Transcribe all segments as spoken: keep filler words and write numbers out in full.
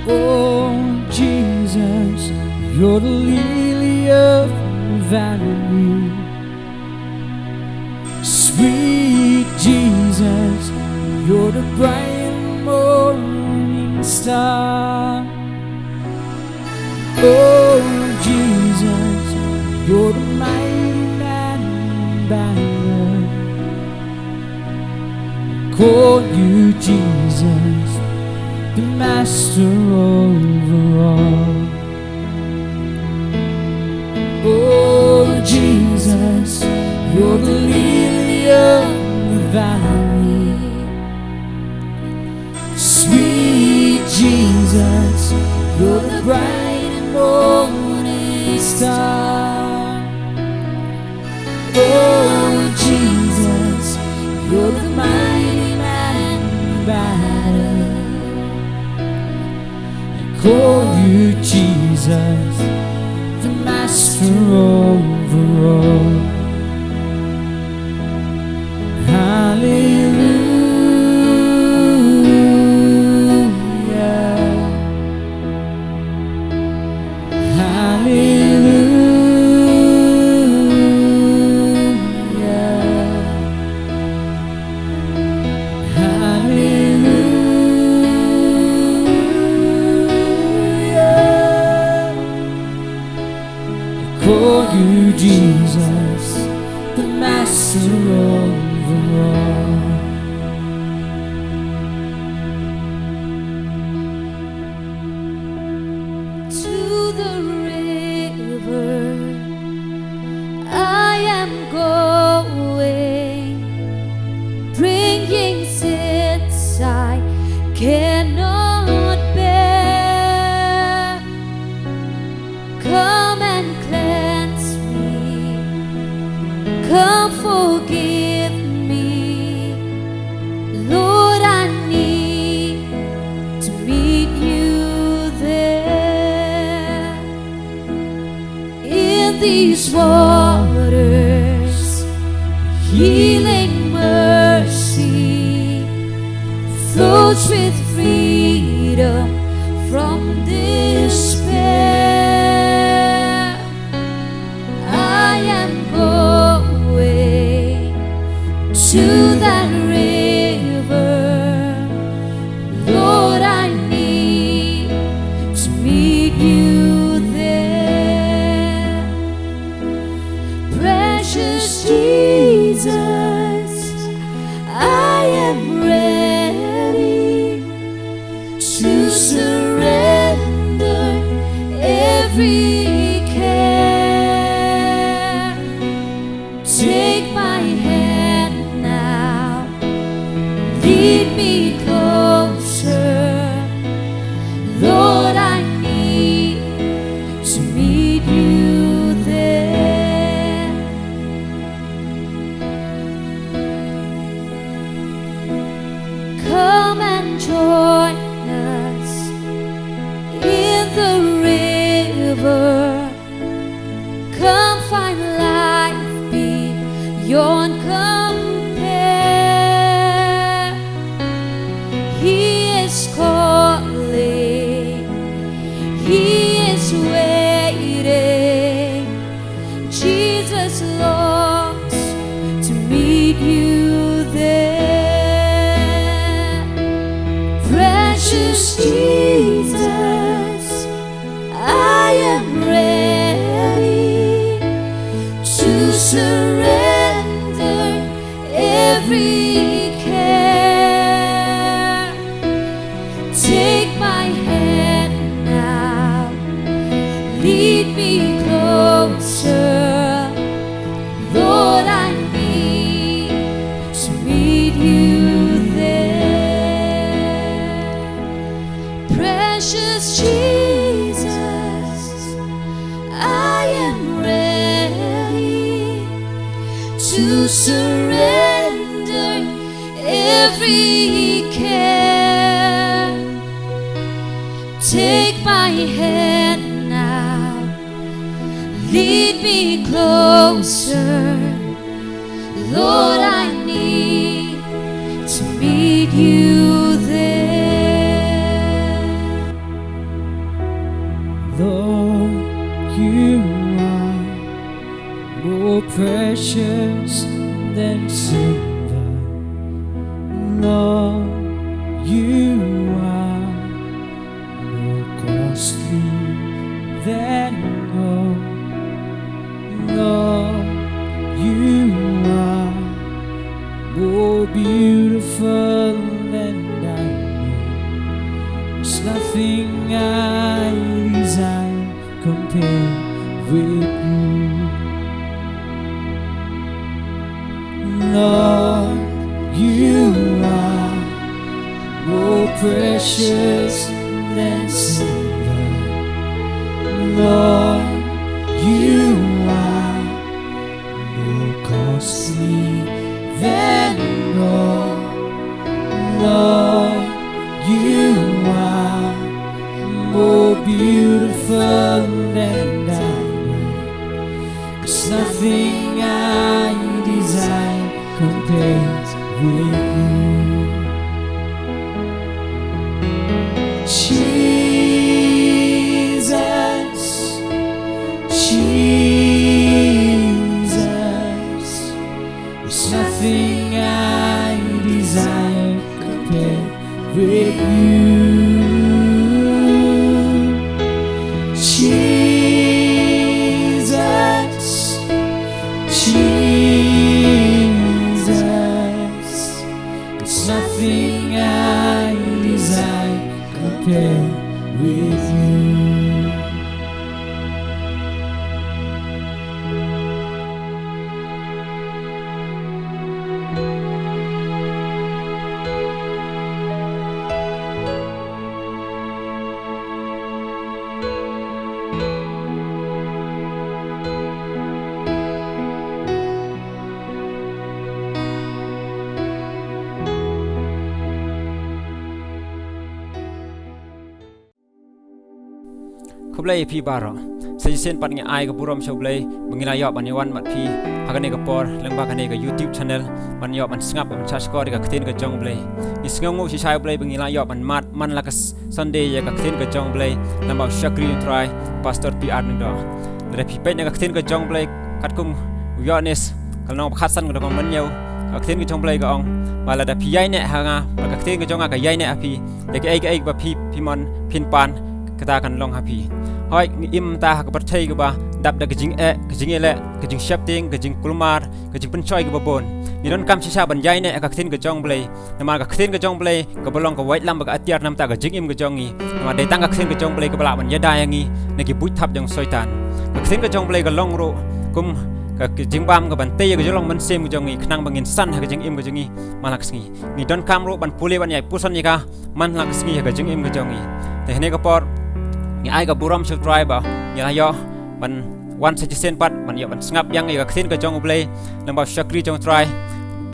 Oh Jesus, you're the lily of the valley. Sweet Jesus, you're the bright morning star. Oh Jesus, you're the mighty man in battle. Call you Jesus, the master over all. Oh Jesus, you're the lily of the valley. Sweet Jesus, you're the bright and morning star. Oh Jesus, you're the mighty man in battle. I call you Jesus, the master over all. Hallelujah. Hallelujah. Hallelujah. I call you Jesus, the master over all. To the river I am going, bringing sins I cannot bear. Come and cleanse me. Come forgive me. Lord, I need to meet you there. In these waters, healing mercy flows with freedom from despair. I am going to that river. Lord, I need to meet you there. Precious Jesus, I am ready to surrender every care. Take my hand now, lead me closer. Lord, I need to meet you there. Come and join us in the river. Come find life beyond compare. He is calling, he is waiting. Jesus longs to meet you there. Precious Jesus, I am ready to surrender every care. Take my hand now, lead me closer. Lord, I need to meet you there. Precious Jesus, I am ready to surrender every care. Take my hand now, lead me closer. Lord, I need to meet you there. Lord, you are more precious than silver. Lord, you are more costly than gold. Lord, you are more beautiful than diamond. There's nothing I desire compare with you. Lord, you are more precious than silver. Lord, you are more costly than gold. Lord, you are more beautiful than diamond. There's nothing I desire compares with you. Jesus, Jesus, there's nothing I desire compare with you. Jesus, Jesus, there's nothing I desire compare with you. Khublei ïa phi baroh. Sa shisien pat ngi ai ka burom sha U Blei ba ngi la ïoh ban ïa wan bad phi ha kane ka por lyngba kane ka YouTube channel, ban ïoh ban sngap ban sngap shkor ïa ka ktien ka jong U Blei. Ngi sngewnguh shisha ïa U Blei ba ngi la ïoh ban mad man la ka s-, Sunday ïa ka ktien ka jong U Blei lyngba u shakri U Trai, Pastor P R Lyngdoh. Lada phi peit na ka ktien ka jong U Blei katkum u Ïoannis ka lynnong ba khatsan ka dkhot hynñiew, ka ktien ka jong U Blei ka ong ba lada phi ïaineh ha nga bad ka ktien ka jong nga ka ïaineh ha phi, ïa kiei kiei ba phi, phi mon phin pan, kata kan long ha phi. Hooid, ngi im mynta ha ka pyrthei kaba dap da ka jingeh, ka jingïaleh, ka jingsheptieng, ka jingkulmar, ka jingpynshoi kaba bun. Ngi donkam shisha ban ïaineh ha ka ktien ka jong U Blei. Namar ka ktien ka jong U Blei kaba long ka waitlam bad ka atiar na ka bynta ka jingim ka jong ngi. Namar dei tang ka ktien ka jong U Blei kaba lah ban ïada ïa ngi na ki buit thap jong u Soitan. Ka ktien ka jong U Blei ka long ruh kum ka, ka jingbam kaban tei ïa ka jinglong mynsiem ka jong ngi, khnang ba ngin san ha ka jingim ka jong ngi man la ka sngi. Ngi donkam ruh ban pule ban ïai puson ïa ka man la ka sngi ha ka jingim ka jong ngi. Te ha kane ka por ngi ai ka burom sha U Trai ba ngi la ïoh ban wan sa shisien pat ban ïoh ban sngap biang ïa ka ktien ka jong U Blei lyngba u shakri jong U Trai,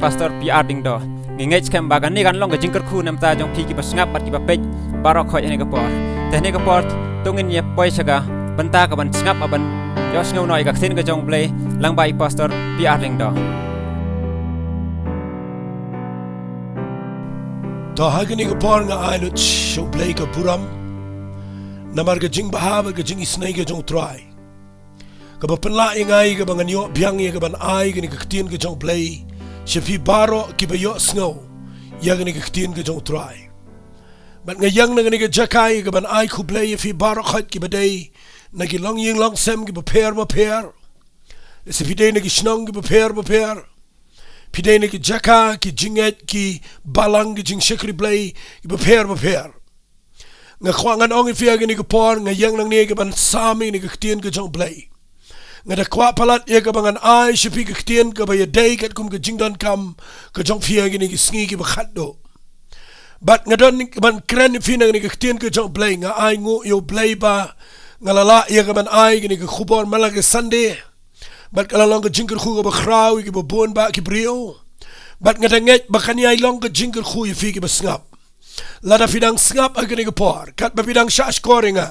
Pastor P R Lyngdoh. Ngi ngeit skhem ba kane kan long ka jingkyrkhu na ka bynta jong phi kiba sngap bad kiba peit baroh khoit ha kane ka por. Te ha kane ka por to ngin ïa poi sha ka bynta kaban sngap bad ban ïohsngew noh ïa ka ktien ka jong U Blei lyngba i Pastor P R Lyngdoh. To ha kane ka por nga ai lut sha U Blei ka burom namar ka jingbha bad ka jingisynei ka jong U Trai, kaba pynlah ïa nga ïa kaba ngan ïoh biang ïa kaban ai kane ka ktien ka jong U Blei sha phi baroh kiba ïohsngew ïa kane ka ktien ka jong U Trai. Bad nga ïeng na kane ka jaka ïa kaban ai khublei ïa phi baroh khoit kiba dei na ki longïing longsem kiba pher bapher. Lehse phi dei na ki shnong kiba pher bapher. Phi dei na ki jaka, ki jingngeit, ki balang, ki jingshakri Blei kiba pher bapher. Nga kwah ngan ong ïa phi ha kane ka por, nga ïeng nangne kaban sam ïa kane ka ktien ka jong U Blei. Nga da kwah palat ïa kaba ngan ai sha phi ka ktien kaba ïadei katkum ka jingdonkam ka jong phi ha kine ki sngi kiba khatduh. Bad nga don ban kren ïa phi na kane ka ktien ka jong U Blei, nga ainguh ïa U Blei ba nga la lah ïa kaban ai kane ka khubor man la ka Sunday. Bad ka la long ka jingkyrkhu kaba khraw ïa kiba bun bah ki briew. Bad nga da ngeit ba kan ïai long ka jingkyrkhu ïa phi kiba sngap. Lada phi dang sngap ha kane ka por, katba phi dang shah shkor ïa nga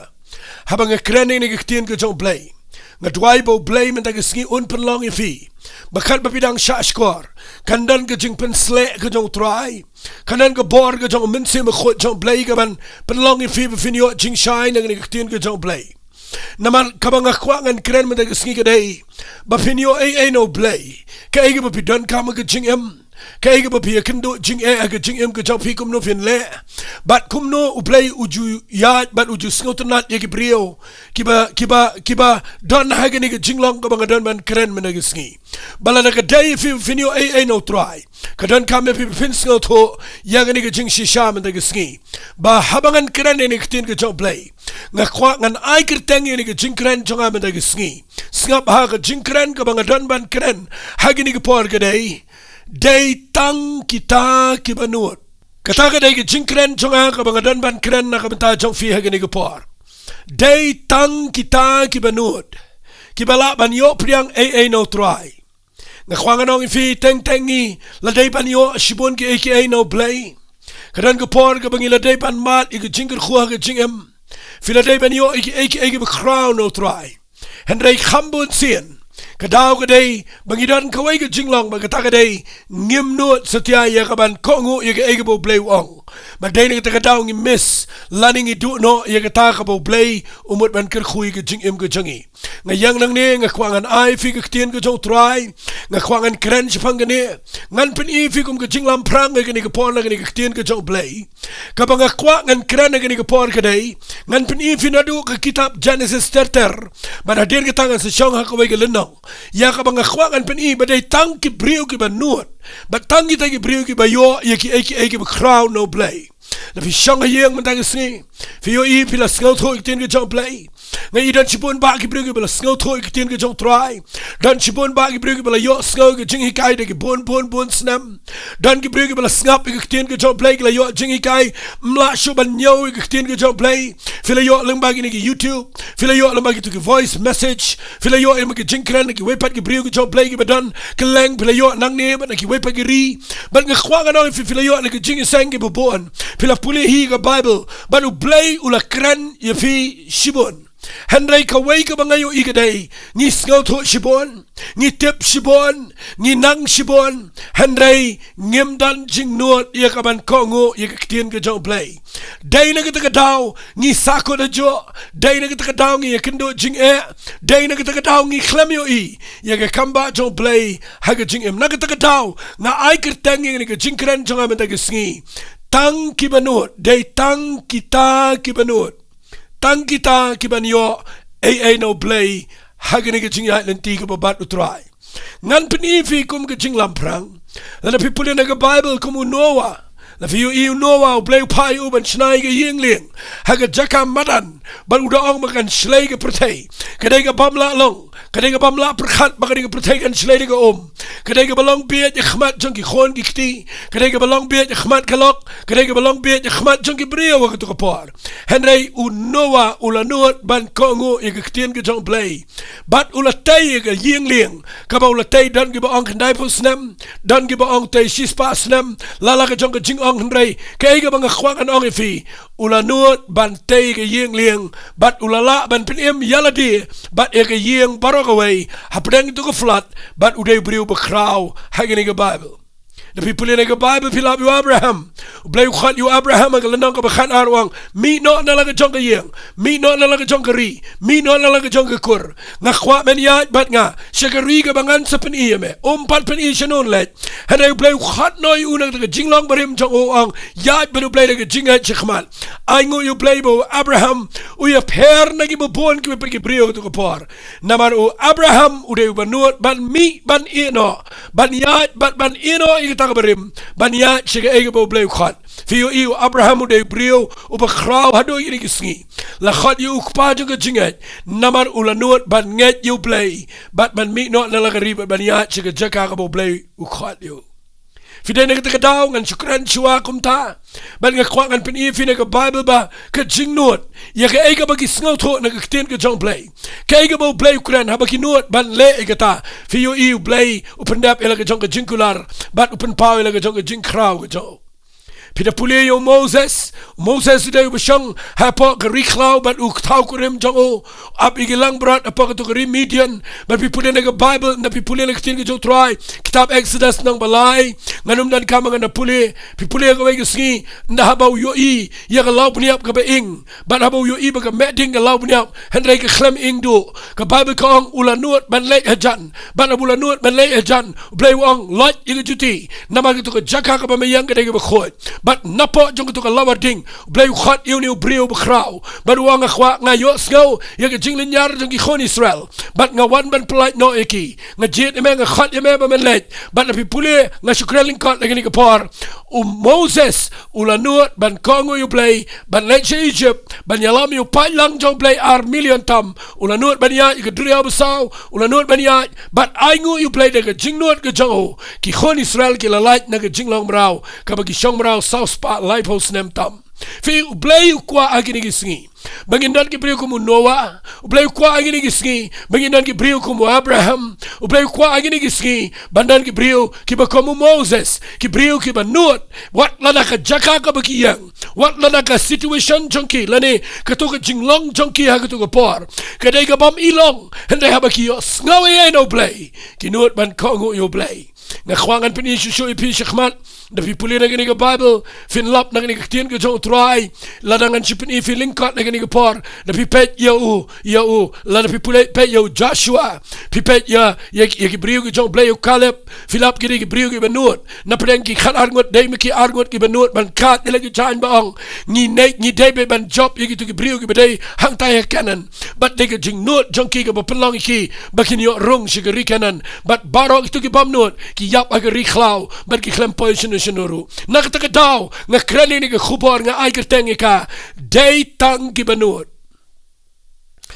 haba nga kren ïa kane ka ktien ka jong U Blei, nga duwai ba U Blei mynta ka sngi un pynlong ïa phi ba katba phi dang shah shkor, kan don ka jingpynsleh ka jong U Trai, kan don ka bor ka jong U Mynsiem Bakhuid jong U Blei kaban pynlong ïa phi ba phin ïoh jingshai na kane ka ktien ka jong U Blei. Namar kaba nga kwah ngan kren mynta ka sngi ka dei ba phin ïoh ei ei na U Blei. Kaei kaba phi donkam ha ka jingim, kaei kaba phi ïakynduh jingeh ha ka jingim ka jong phi, kumno phin leh, bad kumno U Blei u ju ïaid bad u ju sngewtynnad ïa ki briew kiba, kiba, kiba don ha kane ka jinglong kaba nga don ban kren mynta ka sngi. Ba lada ka dei phi, phin ïoh ei ei na U Trai, ka donkam ïa phi ba phin sngewthuh ïa kane ka jingshisha mynta ka sngi. Ba haba ngan kren ïa kane ka ktien ka jong U Blei, nga kwah ngan ai kyrteng ïa kane ka jingkren jong nga mynta ka sngi. Sngap ha ka jingkren kaba nga don ban kren ha kane ka por ka dei: Dei tang kita kiba nud. Kata ka dei ka jingkren jong nga kaba nga don ban kren na ka bynta jong phi ha kane ka por. Dei tang kita kiba nud, kiba lah ban ïoh pdiang ei ei na U Trai. Nga kwah ngan ong ïa phi, teng teng ngi la dei ban ïoh shibun kiei kiei na U Blei. Ka don ka por kaba ngi la dei ban mad ïa ka jingkyrkhu ha ka jingim. Phi la dei ban ïoh ïa kiei kiei kiba khraw na U Trai. Hynrei kham bun sien, ka daw ka dei ba ngi don kawei ka jinglong ba kata ka dei: Ngim nud satia ïa kaban kohnguh ïa kaei kaba U Blei u ong. Ba dei na kata ka daw ngi miss lane ngi duh noh ïa kata kaba U Blei u mut ban kyrkhu ïa ka jingim ka jong ngi. Nga ïeng nangne, nga kwah ngan ai phi ka ktien ka jong U Trai. Nga kwah ngan kren shaphang kane. Ngan pyni phi kum ka jinglamphrang ha kane ka por na kane ka ktien ka jong U Blei. Kaba nga kwah ngan kren ha kane ka por ka dei, ngan pyni phi naduh ka kitab Genesis ter ter. Bad hadien kata ngan sa shong ha kawei ka lynnong ïa kaba nga kwah ngan pyni ba dei tang ki briew kiba nud, bad tang kita ki briew kiba ïoh ïa kiei kiei kiba khraw na U Blei. Lada phi shong ha ïing mynta ka sngi, phi ïohi phi la sngewthuh ïa ka ktien ka jong U Blei. Nga i don shibun bah ki briew kiba la sngewthuh ïa ka ktien ka jong U Trai. Don shibun bah ki briew kiba la ïohsngew ïa ka jinghikai da ki bun bun bun snem. Don ki briew kiba la sngap ïa ka ktien ka jong U Blei, ki la ïoh jinghikai. Ym lah shuh ban ñiew ïa ka ktien ka jong U Blei. Phi la ïoh lyngba kine ki YouTube, phi la ïoh lyngba kito ki voice message, phi la ïoh ïa ki jingkren na kiwei pat ki briew ki jong U Blei kiba don kylleng, phi la ïoh nangne bad na kiwei pat ki ri. Bad nga kwah ngan ong ïa phi, phi la ïoh na ki jingïaseng kiba bun. Phi la pule hi ka Bible bad U Blei u la kren ïa phi shibun. Hynrei kawei kaba nga ïohi ka dei, ngi sngewthuh shibun, ngi tip shibun, ngi nang shibun, hynrei ngim don jingnud ïa kaban kohnguh ïa ka ktien ka jong U Blei. Dei na kata ka daw ngi sahkut hajuh, dei na kata ka daw ngi ïakynduh jingeh, dei na kata ka daw ngi khlem ïohi ïa ka kam bah jong U Blei ha ka jingim. Na kata ka daw nga ai kyrteng ïa kane ka jingkren jong nga mynta ka sngi: Tang kiba nud, dei tang kita kiba nud. Tang kita kiban ïoh ei ei na U Blei ha kane ka jingïaid lynti kaba bad U Trai. Ngan pyni phi kum ka jinglamphrang. Lada phi pule na ka Bible kum u Noah, lada phi ïohi u Noah, U Blei u phah ïa u ban shna ïa ka ïing lieng ha ka jaka madan, bad u da ong ba kan shlei ka pyrthei. Ka dei kaba ym lah long, ka dei kaba ym lah pyrkhat ba ka dei ka pyrthei kan shlei da ka um. Ka dei kaba long bieit ha khmat jong ki khun ki kti, ka dei kaba long bieit ha khmat ka lok, ka dei kaba long bieit ha khmat jong ki briew ha kato ka por. Hynrei u Noah u la nud ban kohnguh ïa ka ktien ka jong U Blei. Bad u la tei ïa ka ïing lieng, kaba u la tei don kiba ong khyndai phew snem, don kiba ong tei shispah snem, la la ka jong ka jingong, hynrei kaei kaba nga kwah ngan ong ïa phi, u la nud ban tei ïa ka ïing lieng, bad u la lah ban pynim ïa lade bad ïa ka ïing baroh kawei hapdeng kato ka flood, bad u dei u briew bakhraw ha kane ka Bible. Lada phi pule na ka Bible phi lap ïa u Abraham. U Blei u khot ïa u Abraham ha ka lynnong kaba khatar, u ong: Mih noh na la ka jong ka ïing, mih noh na la ka jong ka ri, mih noh na la ka jong ka kur. Nga kwah men ïaid bad nga sha ka ri kaba ngan sa pyni ïa me. Um pat pyni shano yn leit. Hynrei U Blei u khot noh ïa u na kata ka jinglong barim jong u, u ong: Ïaid bad U Blei da ka jingngeit shakhmat. Ainguh ïa U Blei ba u Abraham u ïapher na kiba bun kiwei pat ki briew ha kato ka por. Namar u Abraham u dei uba nud ban mih, ban ïeh noh, ban ïaid bad ban ïeh noh ïa kata kaba rim, ban ïaid sha kaei kaba U Blei u khot. Phi ïohi, u Abraham u dei u briew uba khraw haduh kine ki sngi. La khot ïa u u kpa jong ka jingngeit namar u la nud ban ngeit ïa U Blei bad ban mih noh na la ka ri bad ban ïaid sha ka jaka kaba U Blei u khot ïa u. Phi dei na kata ka daw, ngan shu kren shuwa kumta. Bad nga kwah ngan pyni ïa phi na ka Bible ba ka jingnud ïa kaei kaba ki sngewthuh na ka ktien ka jong U Blei, kaei kaba U Blei u kren, haba ki nud ban leh ïa kata, phi ïohi U Blei u pyndep ïa la ka jong ka jingkular bad u pynpaw ïa la ka jong ka jingkhraw ka jong u. Phi da pule ïa u Moses, u Moses u dei uba shong hapoh ka ri khlaw bad u thaw kurim jong u, ap ïa ki langbrot hapoh kato ka ri Midian. Bad phi pule na ka Bible, na phi pule na ka ktien ka jong u Trai, kitab Exodus lynnong ba lai, ngan ym donkam ngan da pule. Phi pule ïa kawei ka sngi, ynda haba u ïohi ïa ka law bniap kaba ing, bad haba u ïohi ba ka mehding ka law bniap, hynrei ka khlem ing duh, ka Bible ka ong u la nud ban leit hajan. Bad haba u la nud ban leit hajan, u Blei u ong, loit ïa ka juti, namar kato ka jaka kaba me ïeng ka dei kaba khuid. Bad napoh jong kato ka lawar ding, u Blei u khot ïa une u briew bakhraw. Bad u ong, nga kwah, nga ïohsngew ïa ka jinglynñiar jong ki khun Israel, bad nga wan ban pyllait noh ïa ki. Nga jied ïa me, nga khot ïa me ba men leit. Bad na phi pule, nga shu kren lyngkot na kane ka por, u Moses u la nud ban kohnguh ïa u Blei, ban leit sha Egypt, ban ïalam ïa u paidlang jong u Blei ar million tam. U la nud ban ïaid ïa ka duriaw basaw, u la nud ban ïaid, bad ainguh ïa u Blei da ka jingnud ka jong u, ki khun Israel ki la lait na ka jinglong mraw kaba ki shong mraw saw spah laiphew snem tam. Phi, u Blei u kwah ha kine ki sngi ba ngin don ki briew kum u Noah. U Blei u kwah ha kine ki sngi ba ngin don ki briew kum u Abraham. U Blei u kwah ha kine ki sngi ban don ki briew kiba kum u Moses, ki briew kiba nud, wat lada ka jaka kaba ki ïeng, wat lada ka situation jong ki, lane kato ka jinglong jong ki ha kato ka por ka dei ka bym i long, hynrei haba ki ïohsngew ïa u Blei, ki nud ban kohnguh ïa u Blei. Nga kwah ngan pyni shuh shuh ïa phi shakhmat. Da phi pule na kane ka Bible, phin lap na kane ka ktien ka jong u Trai. Lada ngan shu pyni ïa phi lyngkot na kane ka por, da phi peit ïa u, ïa u, lada phi pule, peit ïa u Joshua, phi peit ïa, ïa, ïa ki briew ki jong u Blei, ïa u Kaleb, phi lap ki dei ki briew kiba nud. Na pdeng ki khatar ngut, dei ma ki ar ngut kiba nud ban kat ïa la ki jaiñ ba ong, ngi ne, ngi dei beit ban jop ïa kito ki briew kiba dei hangtai ha Kanaan. Bad dei ka jingnud jong ki kaba pynlong ïa ki ba kin ïoh rung sha ka ri Kanaan. Bad baroh kito ki bym nud ki ïap ha ka ri khlaw, bad ki khlem poi shano shano ruh. Na kata ka daw nga kren ïa kane ka khubor, nga ai kyrteng ïa ka, dei tang kiba nud.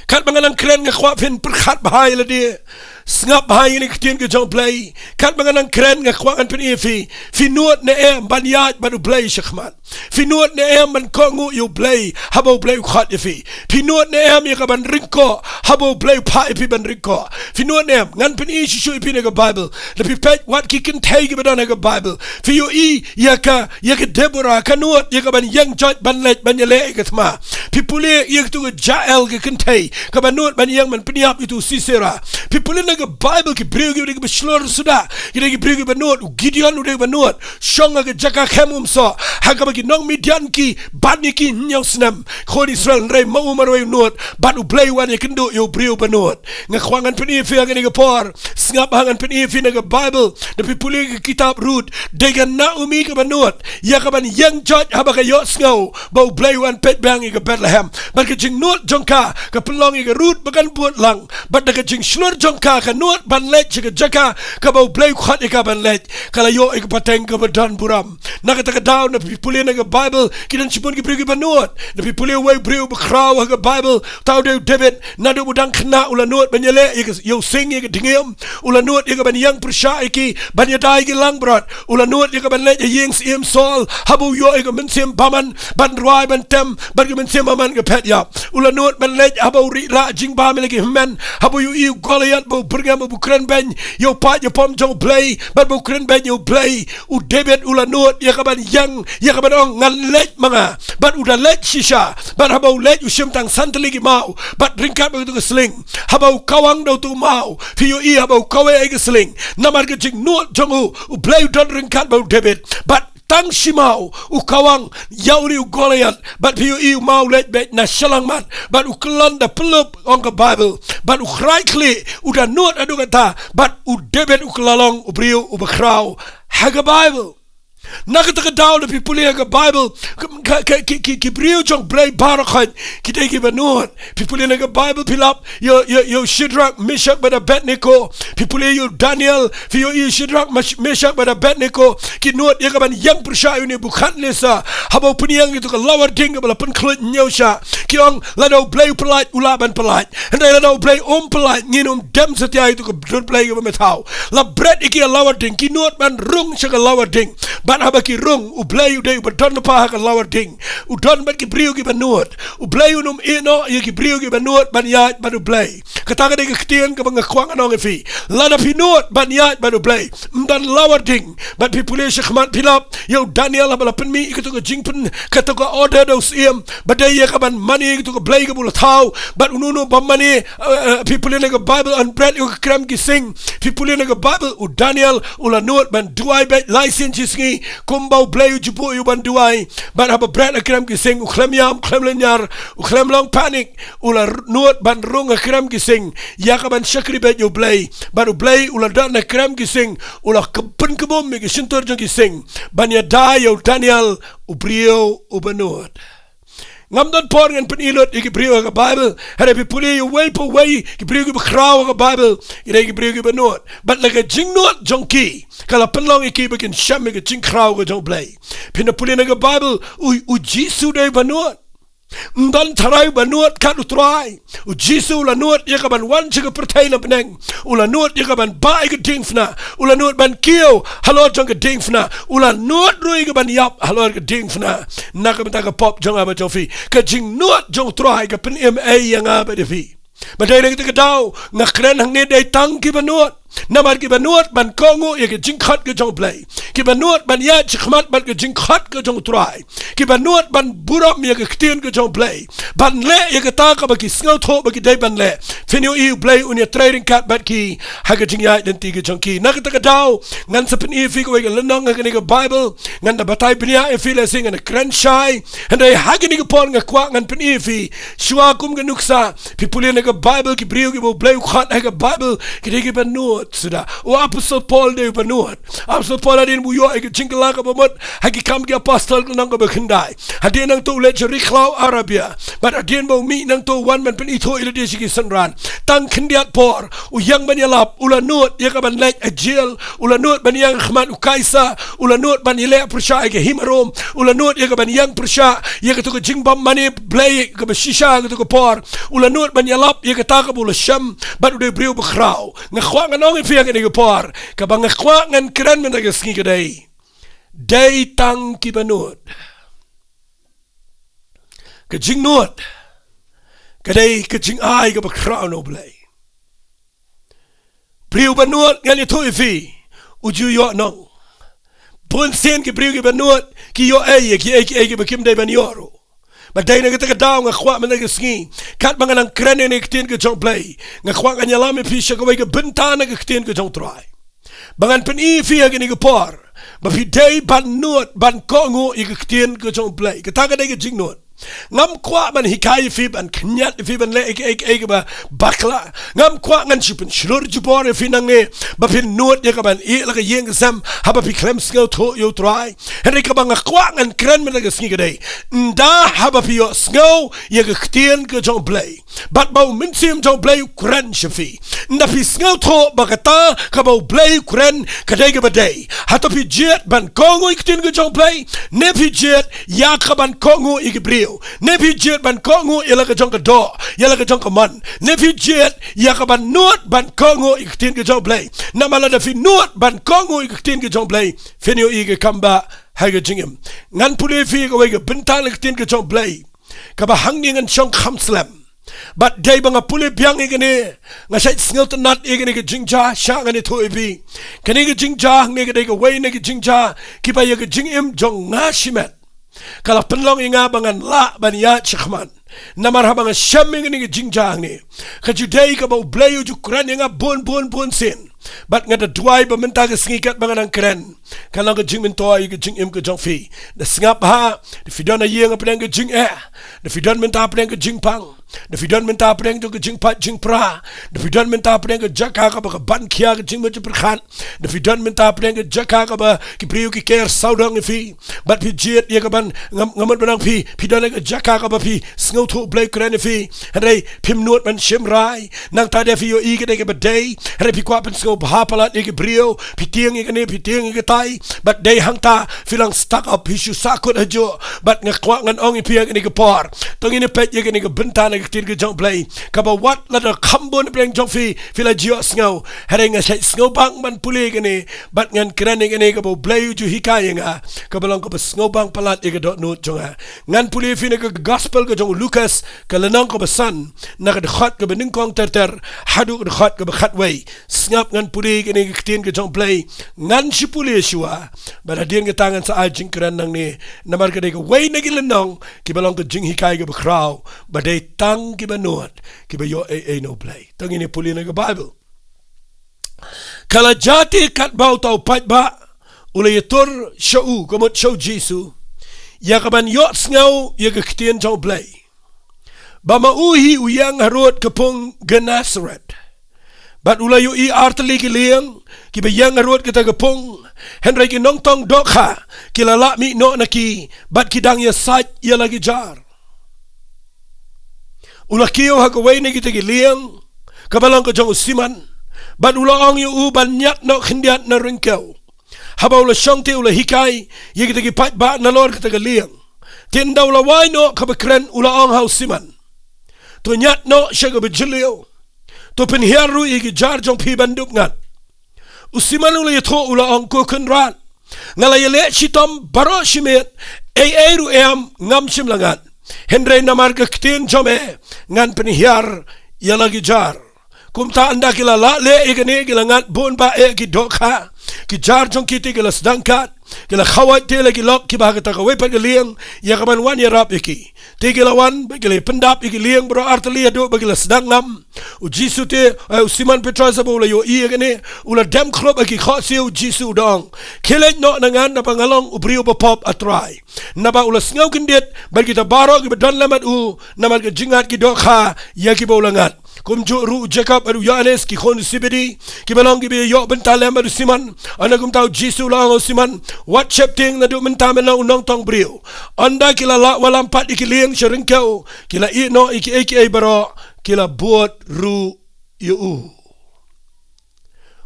Katba nga nang kren, nga kwah phin pyrkhat bha ïa lade. Sngap bha ïa kane ka ktien ka jong u Blei. Katba nga nang kren, nga kwah ngan pyni ïa phi, phi nud ne em ban ïaid bad u Blei shakhmat? Phi nud ne em ban kohnguh ïa u Blei haba u Blei u khot ïa phi? Phi nud ne em ïa ka ban ryngkoh haba u Blei u phah ïa phi ban ryngkoh? Phi nud ne em? Ngan pyni shuh shuh ïa phi na ka Bible. Da phi peit wat ki kynthei kiba don ha ka Bible, phi ïohi ïa ka, ïa ka Deborah, ka nud ïa ka ban ïeng joit ban leit ban ïaleh ïa ka thma. Phi pule ïa katu ka Jael, ka kynthei kaba nud ban ïeng ban pynïap ïa utu u Sisera. Phi pule na ka Bible, ki briew kiba dei kiba shlur suda, ki dei ki briew kiba nud. U Gideon u dei uba nud, shong ha ka jaka khem umsoh ha kaba ki nong Midian ki ban ïa ki hynñiew snem. Khun Israel, hynrei ma u marwei u nud, bad u Blei u wan ïakynduh ïa u briew ba nud. Nga kwah ngan pyni ïa phi ha kane ka por. Sngap ha ngan pyni ïa phi na ka Bible. Da phi pule ka kitab Ruth, dei ka Naomi kaba nud ïa ka ban ïeng joit haba ka ïohsngew ba u Blei u wan peit biang ïa ka Bethlehem. Bad ka jingnud jong ka ka pynlong ïa ka Ruth ba kan bud lang. Bad da ka jingshlur jong ka, ka nud ban leit sha ka jaka kaba u Blei u khot ïa ka ban leit, ka la ïoh ïa ka pateng kaba don burom. Na kata ka daw, na phi pule na ka Bible, ki don shibun ki briew kiba nud. Na phi pule uwei u briew bakhraw ha ka Bible, uta u dei u David. Naduh ba u dang khynnah u la nud ban ïaleh ïa ka, ïa u sing, ïa ka dngiem. U la nud ïa ka ban ïeng pyrshah ïa ki, ban ïada ïa ki langbrot. U la nud ïa ka ban leit ha ïing Syiem Saul haba u ïoh ïa ka mynsiem bymman ban rwai ban tem, bad ka mynsiem bymman ka phet ïap. U la nud ban leit haba u rieh rah jingbam ïa la ki hynmen, haba u ïohi u Goliath ba u byrngem, ba u kren beiñ ïa u paid ïa pom jong u Blei, bad ba u kren beiñ ïa u Blei. U David u la nud ïa ka ban ïeng, ïa ka ban ong, ngan leit ma nga. Bad u da leit shisha. Bad haba u leit, u shim tang san tylli ki maw, bad ryngkat bad katu ka sling. Haba u kawang da utu u maw, phi ïohi haba u kaweh ïa ka sling, namar ka jingnud jong u, u Blei u don ryngkat bad u David. Bad tang shi maw u kawang ïa une u Goliath, bad phi ïohi u maw u leit beit na shyllangmat, bad u kyllon da pyllup, ong ka Bible. Bad u khraid khlieh, u da nud haduh katta, bad u David u kylla long u briew uba khraw ha ka Bible. Na kata ka daw, da phi pule ha ka Bible, ka, ka, ka, ki, ki, ki briew jong u Blei baroh khoit ki dei kiba nud. Phi pule na ka Bible, phi lap ïa, ïa, ïa u Shadrach, Meshach bad Abednego. Phi pule ïa u Daniel, phi ïohi ïa u Shadrach, Mesh-, Meshach bad Abednego, ki nud ïa ka ban ïeng pyrshah ïa u Nebukhadnessar haba u pynïeng ïa katu ka lawar ding kaba la pynkhluit hynñiew shah. Ki ong, lada u Blei u pyllait, u lah ban pyllait. Hynrei lada u Blei um pyllait, ngin ym dem satia ïa katu ka dur blei kaba me thaw. La bret ïa ki ha lawar ding, ki nud ban rung sha ka lawar ding. Bad haba ki rung, u Blei u dei uba don lypa ha ka lawar ding. U don bad ki briew kiba nud. U Blei un ym ïehnoh ïa ki briew kiba nud ban ïaid bad u Blei. Kata ka dei ka ktien kaba nga kwah ngan ong ïa phi. Lada phi nud ban ïaid bad U Blei, ym don lawar ding. Bad phi pule shakhmat phi lap ïa u Daniel haba la pynmih ïa kato ka jingpyn, kato ka order da u syiem, ba dei ïa ka ban mane ïa kato ka blei kaba u la thaw. Bad uno uno ba mane, eh, eh, phi pule na ka Bible, un bret ïa ka krem ki sing. Phi pule na ka Bible, u Daniel u la nud ban duwai beit lai sien shi sngi, kumba U Blei u ju buh ïa u ban duwai. Bad haba bret ha krem ki sing, u khlem ïam, u khlem lynñiar, u khlem long panic, u la r-, nud ban rung ha krem ki sing ïa ka ban shakri beit ïa U Blei. Bad U Blei u la don ha krem ki sing, u la k-, pynkbum ïa ki shyntur jong ki sing ban ïada ïa u Daniel, u briew uba nud. Ngam don por ngan pyni lut ïa ki briew ha ka Bible. Hynrei phi pule ïa uwei pa uwei, ki briew kiba khraw ha ka Bible, ki dei ki briew kiba nud. Bad la ka jingnud jong ki ka la pynlong ïa ki ba kin shem ïa ka jingkhraw ka jong U Blei. Phin da pule na ka Bible, u, u Jisu dei ba nud. Ym don tharai ba nud kat u Trai. U Jisu u la nud ïa ka ban wan sha ka pyrthei na bneng. U la nud ïa ka ban bah ïa ka diengphna. U la nud ban kiew halor jong ka diengphna. U la nud ruh ïa ka ban ïap halor ka diengphna, na ka bynta ka pop jong nga bad jong phi. Ka jingnud jong u Trai ka pynim ei ïa nga bad ïa phi. Ba dei na kata ka daw nga kren hangne, dei tang kiba nud. Namar kiba nud ban kohnguh ïa ka jingkhot ka jong U Blei. Kiba nud ban ïaid shakhmat bad ka jingkhot ka jong u Trai. Kiba nud ban burom ïa ka ktien ka jong U Blei, ban leh ïa kata kaba ki sngewthuh ba ki dei ban leh. Phin ïohi U Blei un ïatrei ryngkat bad ki ha ka jingïaid lynti ka jong ki. Na kata ka daw ngan sa pyni ïa phi kawei ka lynnong ha kane ka Bible. Ngan da batai bniah ïa phi lehse ngan da kren shai. Hynrei ha kane ka por nga kwah ngan pyni ïa phi shuwa kum ka nuksa. Phi pule na ka Bible, ki briew kiba U Blei u khot ha ka Bible ki dei kiba nud suda. U Apostol Paul dei uba nud. Apostol Paul hadien ba u ïoh ïa ka jingkylla kaba mut ha Ki Kam ki Apostol ka lynnong kaba khyndai, hadien nangto u leit sha ri khlaw Arabia. Bad hadien ba u mih nangto u wan ban pynithuh ïa lade sha ki synran. Tang khyndiat por u ïeng ban ïalap, u la nud ïa ka ban leit ha jail, u la nud ban ïeng ha khmat u Kaisar, u la nud ban ïaleh pyrshah ïa ka hima Rom, u la nud ïa ka ban ïeng pyrshah ïa kato ka jingbym mane blei kaba shisha kato ka por. U la nud ban ïalap ïa kata kaba u la shem, bad u dei u briew bakhraw. Nga kwah ngan ong ïa phi ha kane ka por, kaba nga kwah ngan kren mynta ka sngi ka dei, dei tang kiba nud. Ka jingnud ka dei ka jingai kaba khraw na U Blei. Briew ba nud, ngan ïathuh ïa phi, u ju ïoh nong. Bun sien ki briew kiba nud ki ïoh ei ïa kiei kiei kiba kim dei ban ïoh ruh. Bad dei na kata ka daw nga kwah mynta ka sngi, katba nga nang kren ïa kane ka ktien ka jong U Blei, nga kwah ngan ïalam ïa phi sha kawei ka bynta na ka ktien ka jong U Trai, ba ngan pyni ïa phi ha kane ka por ba phi dei ban nud ban kohnguh ïa ka ktien ka jong U Blei. Kata ka dei ka jingnud. Ngam kwah ban hikai ïa phi, ban khynñiat ïa phi ban leh ei ei ei kaba bakla. Ngam kwah ngan shu pynshlur jubor ïa phi nangne ba phin nud ïa ka ban ïeh la ka ïing ka sem haba phi khlem sngewthuh ïa U Trai. Hynrei kaba nga kwah ngan kren mynta ka sngi ka dei, ynda haba phi ïohsngew ïa ka ktien ka jong U Blei, bad ba U Mynsiem jong U Blei u kren sha phi, ynda phi sngewthuh ba kata kaba U Blei u kren ka dei kaba dei, hato phi jied ban kohnguh ïa ka ktien ka jong U Blei, ne phi jied ïa ka ban kohnguh ïa ki briew, ne phi jied ban kohnguh ïa la ka jong ka doh, ïa la ka jong ka mon, ne phi jied ïa ka ban nud ban kohnguh ïa ka ktien ka jong U Blei? Namar lada phi nud ban kohnguh ïa ka ktien ka jong U Blei, phin ïohi ka kam ba ha ka jingim. Ngan pule ïa phi kawei ka bynta na ka ktien ka jong U Blei, kaba hangne ngan shong kham slem. Bad dei ba nga pule biang ïa kane, nga shait sngewtynnat ïa kane ka jingjia, shah ngan ïathuh ïa phi. Kane ka jingjia hangne ka dei kawei na ka jingjia kiba ïa ka jingim jong nga shimet ka la pynlong ïa nga ba ngan lah ban ïaid shakhmat. Namar haba nga shem ïa kane ka jingjia hangne, ka ju dei kaba U Blei u ju kren ïa nga bun bun bun sien. Bad nga da duwai ba mynta ka sngi katba nga nang kren, kan long ka jingmyntoi ïa ka jingim ka jong phi. Da sngap bha, da phi don ha ïing hapdeng ka jingeh, da phi don mynta hapdeng ka jingpang, da phi don mynta hapdeng jong ka jingpait jingpra, da phi don mynta hapdeng ka jaka kaba ka ban khia ka jingmut jingpyrkhat, da phi don mynta hapdeng ka jaka kaba ki briew ki ker sawdong ïa phi. Bad phi jied ïa ka ban, ngam, nga mut ban ong phi, phi don ha ka jaka kaba phi sngewthuh U Blei u kren ïa phi, hynrei phim nud ban shim rai. Nangta da phi ïohi ka dei kaba dei, hynrei phi kwah pynsngewbha palat ïa ki briew, phi tieng ïa kane, phi tieng ïa katai. Bad dei hangta phi long stuck up, phi shu sahkut hajuh. Bad nga kwah ngan ong ïa phi ha kane ka por, to ngin ïa peit ïa kane ka bynta ka ktien ka jong U Blei. Kaba wat lada kham bun na pdeng jong phi, phi la ju ïohsngew. Hynrei nga shait sngewbang ban pule kane, bad ngan kren ïa kane kaba U Blei u ju hikai ïa nga, kaba long kaba sngewbang palat ïa ka dohnud jong nga. Ngan pule ïa phi na ka gospel ka jong u Lukas, ka lynnong kaba san, na ka dkhot kaba nyngkong ter ter, haduh ka dkhot kaba khatwei. Sngap ngan pule ïa kane ka ktien ka jong U Blei, ngan shu pule shuwa. Bad hadien kata ngan sa ai jingkren nangne, namar ka dei kawei na ki lynnong, kiba long ka jinghikai kaba khraw, ba dei tang kiba nud, kiba ïoh ei ei na U Blei. To ngin ïa pule na ka Bible. Ka la jia te katba uta u paidbah, u la ïatur sha u, ka mut sha u Jisu, ïa kaban ïohsngew ïa ka ktien jong U Blei. Ba ma u hi u ïeng harud ka pung Gennesaret. Bad u la ïohi artylli ki lieng, kiba ïeng harud kata ka pung, hynrei ki nongtong dohkha, ki la lah mih noh na ki, bad ki dang ïasaid ïa la ki jar. U la kiew ha kawei na kita ki lieng, kaba long ka jong u Simon, bad u la ong ïa u ban ñiad noh khyndiat na ryngkew. Haba u la shong te u la hikai ïa kita ki paidbah nalor kata ka lieng. Te ynda u la wai noh kaba kren u la ong ha u Simon, to ñiad noh sha kaba jylliew. To pynhiar ruh ïa ki jar jong phi ban dup ngat. U Simon u la ïathuh u la ong, ko Kynrad, nga la ïaleh shitom baroh shi miet, ei ei ruh em ngam shym la ngat. Hynrei namar ka ktien jong me, ngan pynhiar ïa la ki jar. Kumta ynda ki la lah leh ïa kane ki la ngat bun ba eh ki dohkha. Ki jar jong ki te ki la sdang kat. Ki la khawai te la ki lok kiba ha kata kawei pat ka lieng, ïa kaban wan ïarap ïa ki. Te ki la wan, ba ki la pyndap ïa ki lieng baroh artylli haduh ba ki la sdang ngam. U Jisu te, eh, u Simon Petros haba u la ïohi ïa kane, u la dem khlup ha ki khohsiew, u Jisu u da ong, khie leit noh na nga naba nga long u briew bapop, A Trai. Naba u la sngew kyndit bad kita baroh kiba don lem bad u, namar ka jingïaid ki dohkha ïa kiba u la ngat. Kumjuh ruh u Jakob bad u Ïoannis ki khun u Sebedi, kiba long kiba ïoh bynta lem bad u Simon. Ynda kumta u Jisu u la ong ha u Simon, wat sheptieng, naduh mynta men long u nongtong briew. Ynda ki la lah wallam pat ïa ki lieng sha ryngkew, ki la ïeh noh ïa kiei kiei baroh, ki la bud ruh ïa u.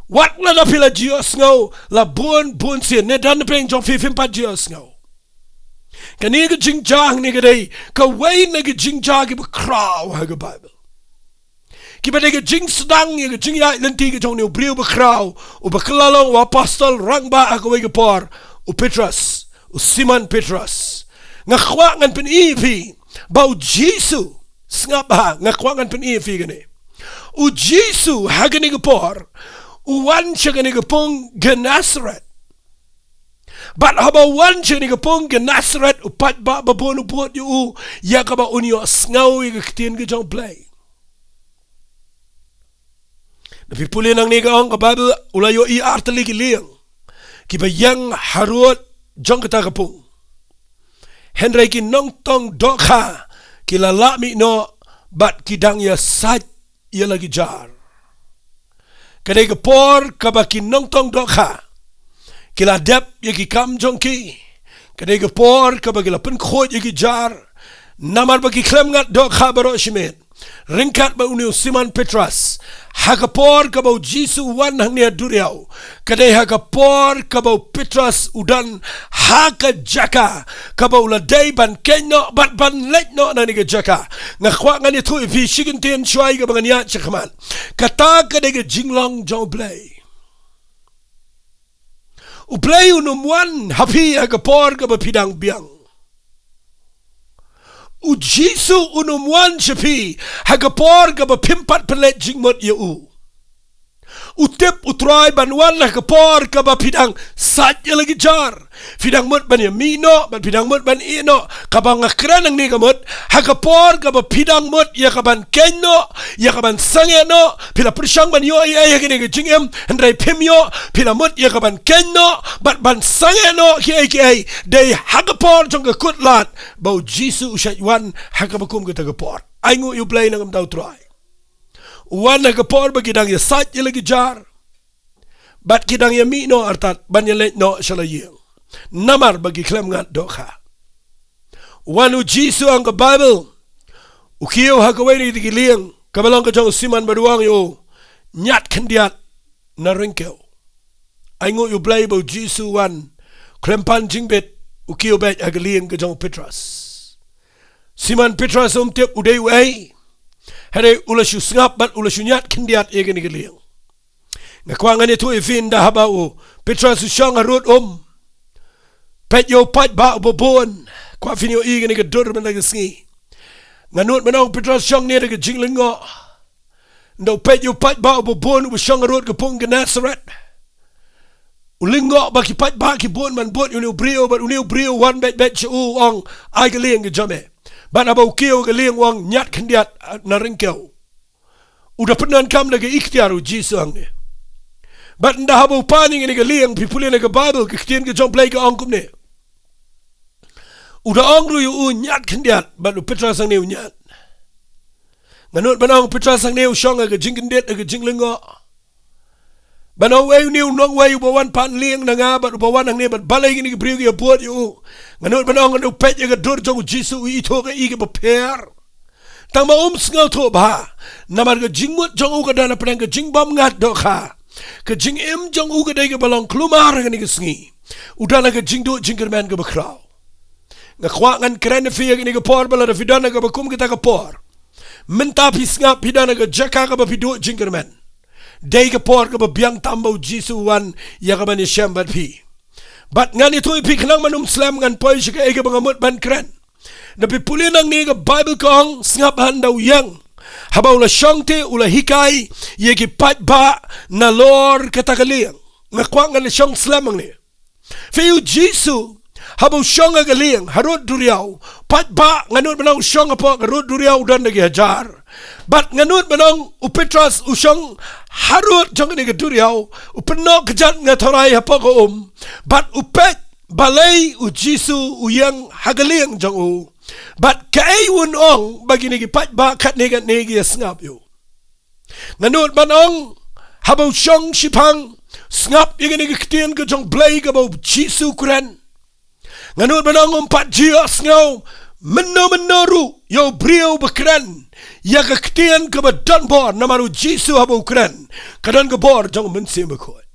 Wat lada phi la ju ïohsngew la bun bun sien, ne don na pdeng jong phi phim pat ju ïohsngew. Kane ka jingjia hangne ka dei kawei na ka jingjia kiba khraw ha ka Bible. Kiba dei ka jingsdang ïa ka jingïaid lynti ka jong une u briew bakhraw, uba kylla long u apostol rangbah ha kawei ka por, u Petros, u Simon Petros. Nga kwah ngan pyni ïa phi ba u Jisu, sngap bha, nga kwah ngan pyni ïa phi kane. U Jisu ha kane ka por u wan sha kane ka pung Gennesaret. Bad haba u wan sha kane ka pung Gennesaret, u paidbah babun u bud ïa u, ïa kaba un ïohsngew ïa ka ktien ka jong U Blei. Lada phi pule nangne ka ong ka Bible, u la ïohi artylli ki lieng kiba ïeng harud jong kata ka pung. Hynrei ki nongtong dohkha ki la lah mih noh bad ki dang ïasaid ïa la ki jar. Ka dei ka por kaba ki nongtong dohkha ki la dep ïa ki kam jong ki. Ka dei ka por kaba ki la pynkhuid ïa ki jar, namar ba ki khlem ngat dohkha baroh shi miet. Ryngkat bad une u Simon Petros, ha ka por kaba u Jisu u wan hangne ha duriaw, ka dei ha ka por kaba u Petros u don ha ka jaka kaba u la dei ban khein noh bad ban leit noh na kane ka jaka. Nga kwah ngan ïathuh ïa phi shi kyntien shuwa ïa kaba ngan ïaid shakhmat. Kata ka dei ka jinglong jong U Blei. U Blei un ym wan ha phi ha ka por kaba phi dang biang. U Jisu un ym wan sha phi ha ka por kaba phim pat pynleit jingmut ïa u. U tip U Trai ban wan ha ka por kaba phi dang said ïa la ki jar. Phi dang mut ban ïamih noh, bad phi dang mut ban ïeh noh. Kaba nga kren nangne ka mut, ha ka por kaba phi dang mut ïa kaban khein noh, ïa kaban sangeh noh, phi la pyrshang ban ïoh ei ei ha kane ka jingim, hynrei phim ïoh, phi la mut ïa kaban khein noh bad ban sangeh noh kiei kiei. Dei ha ka por jong ka kut lad ba u Jisu u shait wan ha kaba kum kata ka por. Ainguh ïa U Blei na ka bynta U Trai. U wan ha ka por ba ki dang ïasaid ïa la ki jar, bad ki dang ïamih noh artat ban ïaleit noh sha la ïing, namar ba ki khlem ngat dohkha. U wan u Jisu, ong ka Bible, u kiew ha kawei na kita ki lieng kaba long ka jong u Simon bad u ong ïa u, ñiad khyndiat na ryngkew. Ainguh ïa U Blei ba u Jisu u wan khlem pan jingbit, u kiew beit ha ka lieng ka jong u Petros. Simon Petros um tip u dei uei. Hynrei u la shu sngap bad u la shu ñiad khyndiat ïa kane ka lieng. Nga kwah ngan ïathuh ïa phi, ynda haba u Petros u shong harud um peit ïa u paidbah uba bun. Kwah phin ïohi ïa kane ka dur mynta ka sngi. Nga nud ban ong u Petros u shong ne da ka jinglyngngoh. Ynda u peit ïa u paidbah uba bun uba shong harud ka pung Gennesaret, u lyngngoh ba ki paidbah ki bun ban bud ïa une u briew, bad une u briew u wan beit beit sha u, u ong, "Ai ka lieng ka jong me." Bad haba u kiew ka lieng u ong, "Ñiad khyndiat, ah, na ryngkew." U da pyndonkam da ka iktiar u Jisu hangne. Bad ynda haba u pan ïa kane ka lieng, phi pule na ka Baibl, ka ktien ka jong u Blei ka ong kumne. U da ong ruh ïa u, "Ñiad khyndiat," bad u Petros hangne u ñiad. Nga nud ban ong u Petros hangne u shong ha ka jingkyndit, ha ka jinglyngngoh. Ban ong, "Uei une u nongwei uba wan pan lieng na nga bad uba wan hangne bad balei kine ki briew ki ïa bud ïa u?" Nga nud ban ong, ynda u peit ïa ka dur jong u Jisu u ithuh kaei kaba pher. Tang ba um sngewthuh bha. Namar ka jingmut jong u ka don hapdeng ka jingbymngat dohkha. Ka jingim jong u ka dei kaba long kulmar ha kane ka sngi. U don ha ka jingduh jingkyrmen kaba khraw. Nga kwah ngan kren ïa phi ha kane ka por ba lada phi don ha kaba kum kata ka por, mynta phi sngap phi don ha ka jaka kaba phi duh jingkyrmen, dei ka por kaba biang tam ba u Jisu u wan ïa ka ban ïashem bad phi. Bad ngan ïathuh ïa phi khnang ban ym slem ngan poi sha kaei kaba nga mut ban kren. Da phi pule nangne ka Baibl ka ong, sngap, ynda u ïeng, haba u la shong te u la hikai ïa ki paidbah nalor kata ka lieng. Nga kwah ngan ïa shong slem hangne. Phi, u Jisu haba u shong ha ka lieng harud duriaw, paidbah, nga nud ban ong, u shong hapoh ka rud duriaw, u don da ki hajar. Bad nga nud ban ong u Petros u shong harud jong kane ka duriaw, u pynnoh kjat, nga tharai, hapoh ka um. Bad u peit balei u Jisu u ïeng ha ka lieng jong u. Bad kaei un ong ba kine ki paidbah katne katne ki ïa sngap ïa u. Nga nud ban ong, haba u shong shiphang, sngap ïa kane ka ktien ka jong u Blei kaba u Jisu u kren. Nga nud ban ong, um pat ju ïohsngew mynno mynno ruh ïa u briew ba kren ïa ka ktien kaba don bor, namar u Jisu haba u kren ka don ka bor jong u Mynsiem Bakhuid.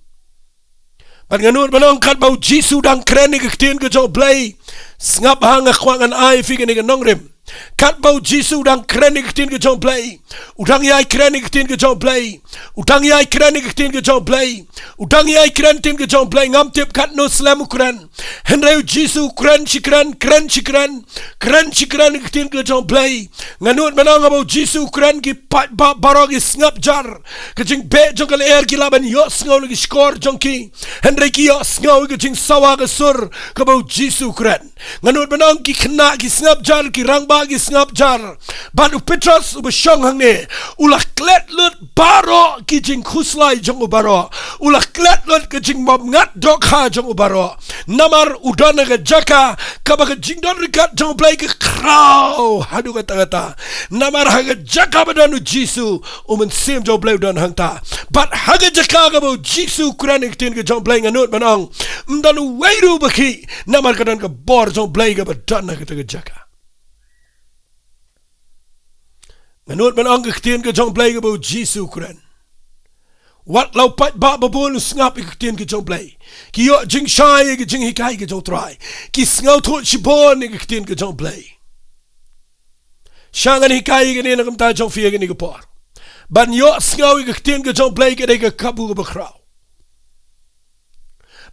Bad nga nud ban ong, katba u Jisu u dang kren ïa ka ktien ka jong u Blei, sngap, ha nga kwah ngan ai ïa phi kane ka nongrim. Katba u Jisu u dang kren ïa ka ktien ka jong u Blei, u dang ïai kren ïa ka ktien ka jong u Blei, u dang ïai kren ïa ka ktien ka jong u Blei, u dang ïai kren ïa ka ktien ka jong u Blei, ngam tip katno slem u kren. Hynrei u Jisu u kren shi kren, kren shi kren, kren shi kren ïa ka ktien ka jong u Blei. Nga nud ban ong, haba u Jisu u kren, ki paidbah baroh ki sngap jar. Ka jingbeh jong ka lyer ki lah ban ïohsngew na ki shkor jong ki. Hynrei ki ïohsngew ïa ka jingsawa ka sur kaba u Jisu u kren. Nga nud ban ong, ki khynnah ki sngap jar, ki rangbah ki sngap jar. Bad u Petros uba shong hangne u la klet lut baroh ki jingkhuslai jong u baroh. U la klet lut ka jingbymngat dohkha jong u baroh. Namar u don ha ka jaka kaba ka jingdon ryngkat jong u Blei ka khraw haduh katta katta. Namar ha ka jaka ba don u Jisu, u Mynsiem jong u Blei u don hangta. Bad ha ka jaka kaba u Jisu u kren ïa ka ktien ka jong u Blei, nga nud ban ong, ym don uwei ruh ba khih, namar ka don ka bor jong u Blei kaba don ha kata ka jaka. Nga nud ban ong, ka ktien ka jong u Blei kaba u Jisu u kren, wat la u paidbah babun u sngap ïa ka ktien ka jong u Blei, ki ïoh jingshai ïa ka jinghikai ka jong u Trai. Ki sngewthuh shibun ïa ka ktien ka jong u Blei. Sha ngan hikai ïa kane na ka bynta jong phi ha kane ka por. Ban ïohsngew ïa ka ktien ka jong u Blei ka dei ka kabu kaba khraw.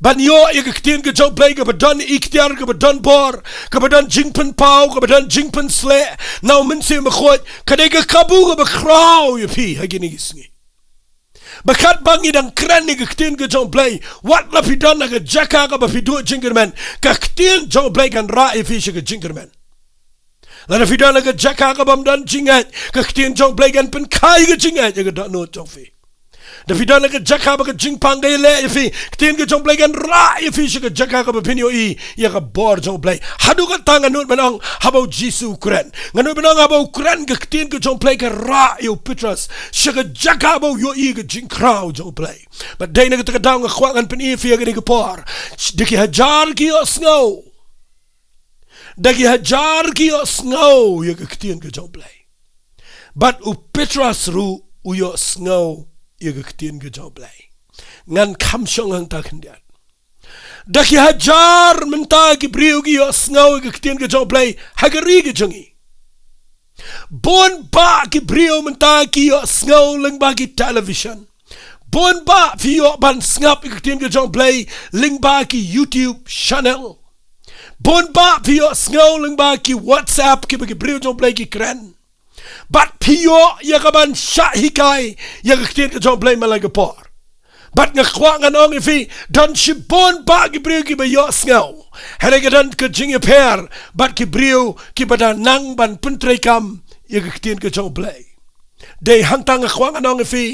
Ban ïoh ïa ka ktien ka jong u Blei kaba don iktiar, kaba don bor, kaba don jingpynpaw, kaba don jingpynsleh na u Mynsiem Bakhuid, ka dei ka kabu kaba khraw ïa phi ha kine ki sngi. Ba katba ngi dang kren ïa ka ktien ka jong u Blei, wat la phi don ha ka jaka kaba phi duh jingkyrmen, ka ktien jong u Blei kan rah ïa phi sha ka jingkyrmen. Lada phi don ha ka jaka kabym don jingngeit, ka ktien jong u Blei kan pynkha ïa ka jingngeit ïa ka dohnud jong phi. Da phi don ha ka jaka ba ka jingpang ka ïaleh ïa phi, ka ktien ka jong u Blei kan rah ïa phi sha ka jaka kaba phin ïohi ïa ka bor jong u Blei. Haduh katta nga nud ban ong, haba u Jisu u kren, nga nud ban ong, haba u kren, ka ktien ka jong u Blei ka rah ïa u Petros sha ka jaka ba u ïohi ïa ka jingkhraw jong u Blei. Bad dei na kata ka daw nga kwah ngan pyni ïa phi ha kane ka por, da ki hajar ki ïohsngew. Da ki hajar ki ïohsngew ïa ka ktien ka jong u Blei. Bad u Petros ruh u ïohsngew ïa ka ktien ka jong u Blei. Ngan kham shong hangta khyndiat. Da ki hajar mynta ki briew ki ïohsngew ïa ka ktien ka jong u Blei ha ka ri ka jong ngi. Bun bah ki briew mynta ki ïohsngew lyngba ki television. Bun bah phi ïoh ban sngap ïa ka ktien ka jong U Blei lyngba ki YouTube channel. Bun bah phi ïohsngew lyngba ki WhatsApp kiba ki briew jong U Blei ki kren. Bad phi ïoh ïa ka ban shah hikai ïa ka ktien ka jong U Blei man la ka por. Bad nga kwah ngan ong ïa phi, don shibun bah ki briew kiba ïohsngew. Hynrei ka don ka jingïapher bad ki briew kiba da nang ban pyntreikam ïa ka ktien ka jong U Blei. Dei hangta nga kwah ngan ong ïa phi,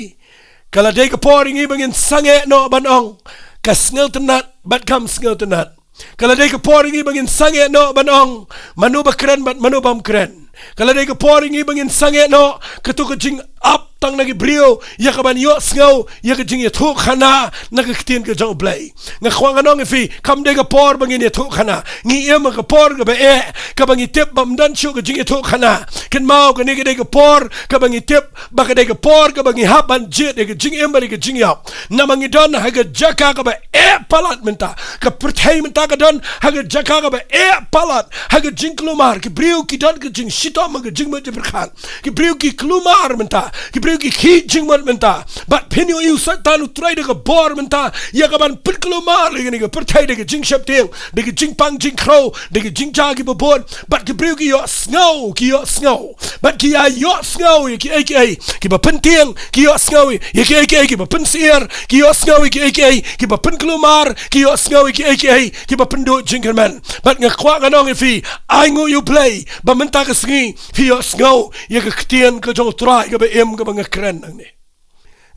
ka la dei ka por ïa ngi ba ngin sangeh noh ban ong, ka sngewtynnat bad kam sngewtynnat. Ka la dei ka por ïa ngi ba ngin sangeh noh ban ong, mano ba kren bad mano bym kren. Ka la dei ka por ïa ngi ba ngin sangeh noh, kato ka jingap tang na ki briew ïa ka ban ïohsngew ïa ka jingïathuhkhana na ka ktien ka jong U Blei. Nga kwah ngan ong ïa phi, kam dei ka por ba ngin ïathuhkhana. Ngi im ha ka por kaba eh, kaba ngi tip ba ym don shuh ka jingïathuhkhana. Kynmaw, kane ka dei ka por kaba ngi tip ba ka dei ka por kaba ngi hap ban jied ïa ka jingim bad ïa ka jingïap. Namar ngi don ha ka jaka kaba eh palat mynta. Ka pyrthei mynta ka don ha ka jaka kaba eh palat, ha ka jingkulmar. Ki briew ki don ka jingshitom ha ka jingmut jingpyrkhat. Ki briew ki kulmar mynta. Ki briew ki khih jingmut mynta. Bad phin ïohi u Soitan u trei da ka bor mynta ïa ka ban pynkulmar ïa kane ka pyrthei da ka jingsheptieng, da ka jingpang jingkhrew, da ka jingjia kiba bun. Bad ki briew ki ïohsngew, ki ïohsngew. Bad ki ïa ïohsngew ïa kiei kiei kiba pyntieng, ki ïohsngew ïa kiei kiei kiba pynsyier, ki ïohsngew ïa kiei kiei kiba pynkulmar, ki ïohsngew ïa kiei kiei kiba pynduh jingkyrmen. Bad nga kwah ngan ong ïa phi, ai nguh ïa U Blei ba mynta ka sngi phi ïohsngew ïa ka ktien ka jong U Trai kaba im kaba nga kren nangne.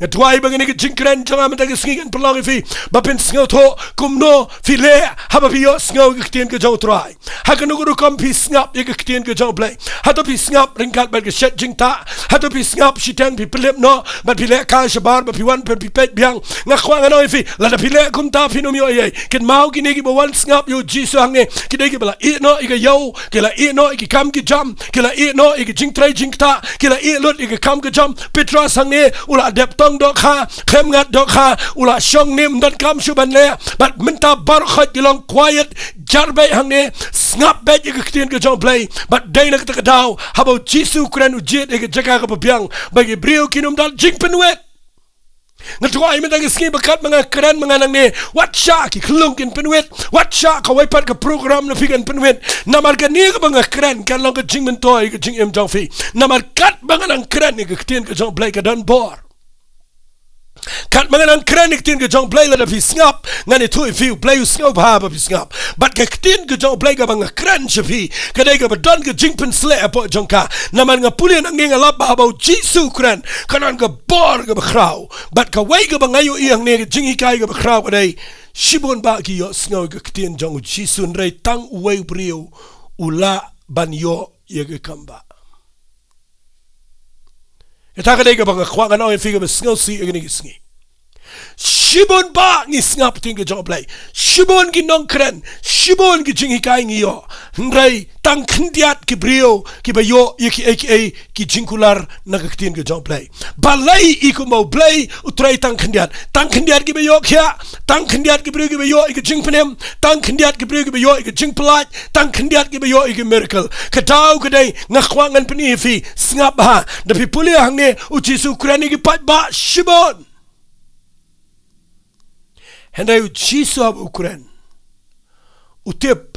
Nga duwai ba kane ka jingkren jong nga mynta ka sngi kan pynlong ïa phi ba phin sngewthuh kumno phi leh haba phi ïohsngew ïa ka ktien ka jong U Trai. Ha kano ka rukom phi sngap ïa ka ktien ka jong U Blei? Hato phi sngap ryngkat bad ka shet jingtah? Hato phi sngap shiteng phi pynlip noh bad phi leh kai shabar bad phi wan phi peit biang? Nga kwah ngan ong ïa phi, lada phi leh kumta phin ym ïoh ei ei. Kynmaw, kine kiba wan sngap ïa U Jisu hangne ki dei kiba la ïeh noh ïa ka ïew, ki la ïeh noh ïa ki kam ki jam, ki la ïeh noh ïa ki jingtrei jingktah, ki la ïeh lut ïa ki kam ki jam. Petros hangne u la dep tong dohkha, khlem ngat dohkha, u la shong nim, ym don kam shuh ban leh. Bad mynta baroh khoit ki long quiet, jar beit hangne, sngap beit ïa ka ktien ka jong U Blei. Bad dei na kata ka daw haba U Jisu u kren, u jied ïa ka jaka kaba biang ba ki briew kin ym don jingpynwit. Nga duwai mynta ka sngi ba katba nga kren ma nga nangne, wat shah ki khyllung kin pynwit, wat shah kawei pat ka program na phi kan pynwit. Namar kane kaba nga kren kan long ka jingmyntoi ïa ka jingim jong phi. Namar katba nga nang kren ïa ka ktien ka jong U Blei ka don bor. Katba nga nang kren ïa ka ktien ka jong U Blei, lada phi sngap, ngan ïathuh ïa phi, U Blei u sngewbha ba phi sngap. Bad ka ktien ka jong U Blei kaba nga kren sha phi ka dei kaba don ka jingpynsleh hapoh jong ka. Namar nga pule nangne, nga lap ba haba U Jisu u kren, ka don ka bor kaba khraw. Bad kawei kaba nga ïohi hangne, ka jinghikai kaba khraw ka dei, shibun bah ki ïohsngew ïa ka ktien jong U Jisu, hynrei tang uwei u briew u lah ban ïoh ïa ka kam bah. Kata ka dei kaba nga kwah ngan ong ïa phi kaba sngewsih ïa kane ka sngi. Shibun bah ngi sngap ïa ka ktien ka jong U Blei. Shibun ki nongkren, shibun ki jinghikai ngi ïoh. Hynrei tang khyndiat ki briew kiba ïoh ïa kiei kiei ki jingkular na ka ktien ka jong U Blei. Balei? I kumba U Blei u trei tang khyndiat. Tang khyndiat kiba ïoh khiah, tang khyndiat ki briew kiba ïoh ïa ka jingpynim, tang khyndiat ki briew kiba ïoh ïa ka jingpyllait, tang khyndiat kiba ïoh ïa ka miracle. Ka daw ka dei, nga kwah ngan pyni ïa phi, sngap bha. Da phi pule hangne, U Jisu u kren ïa ki paidbah shibun. Hynrei U Jisu haba u kren, u tip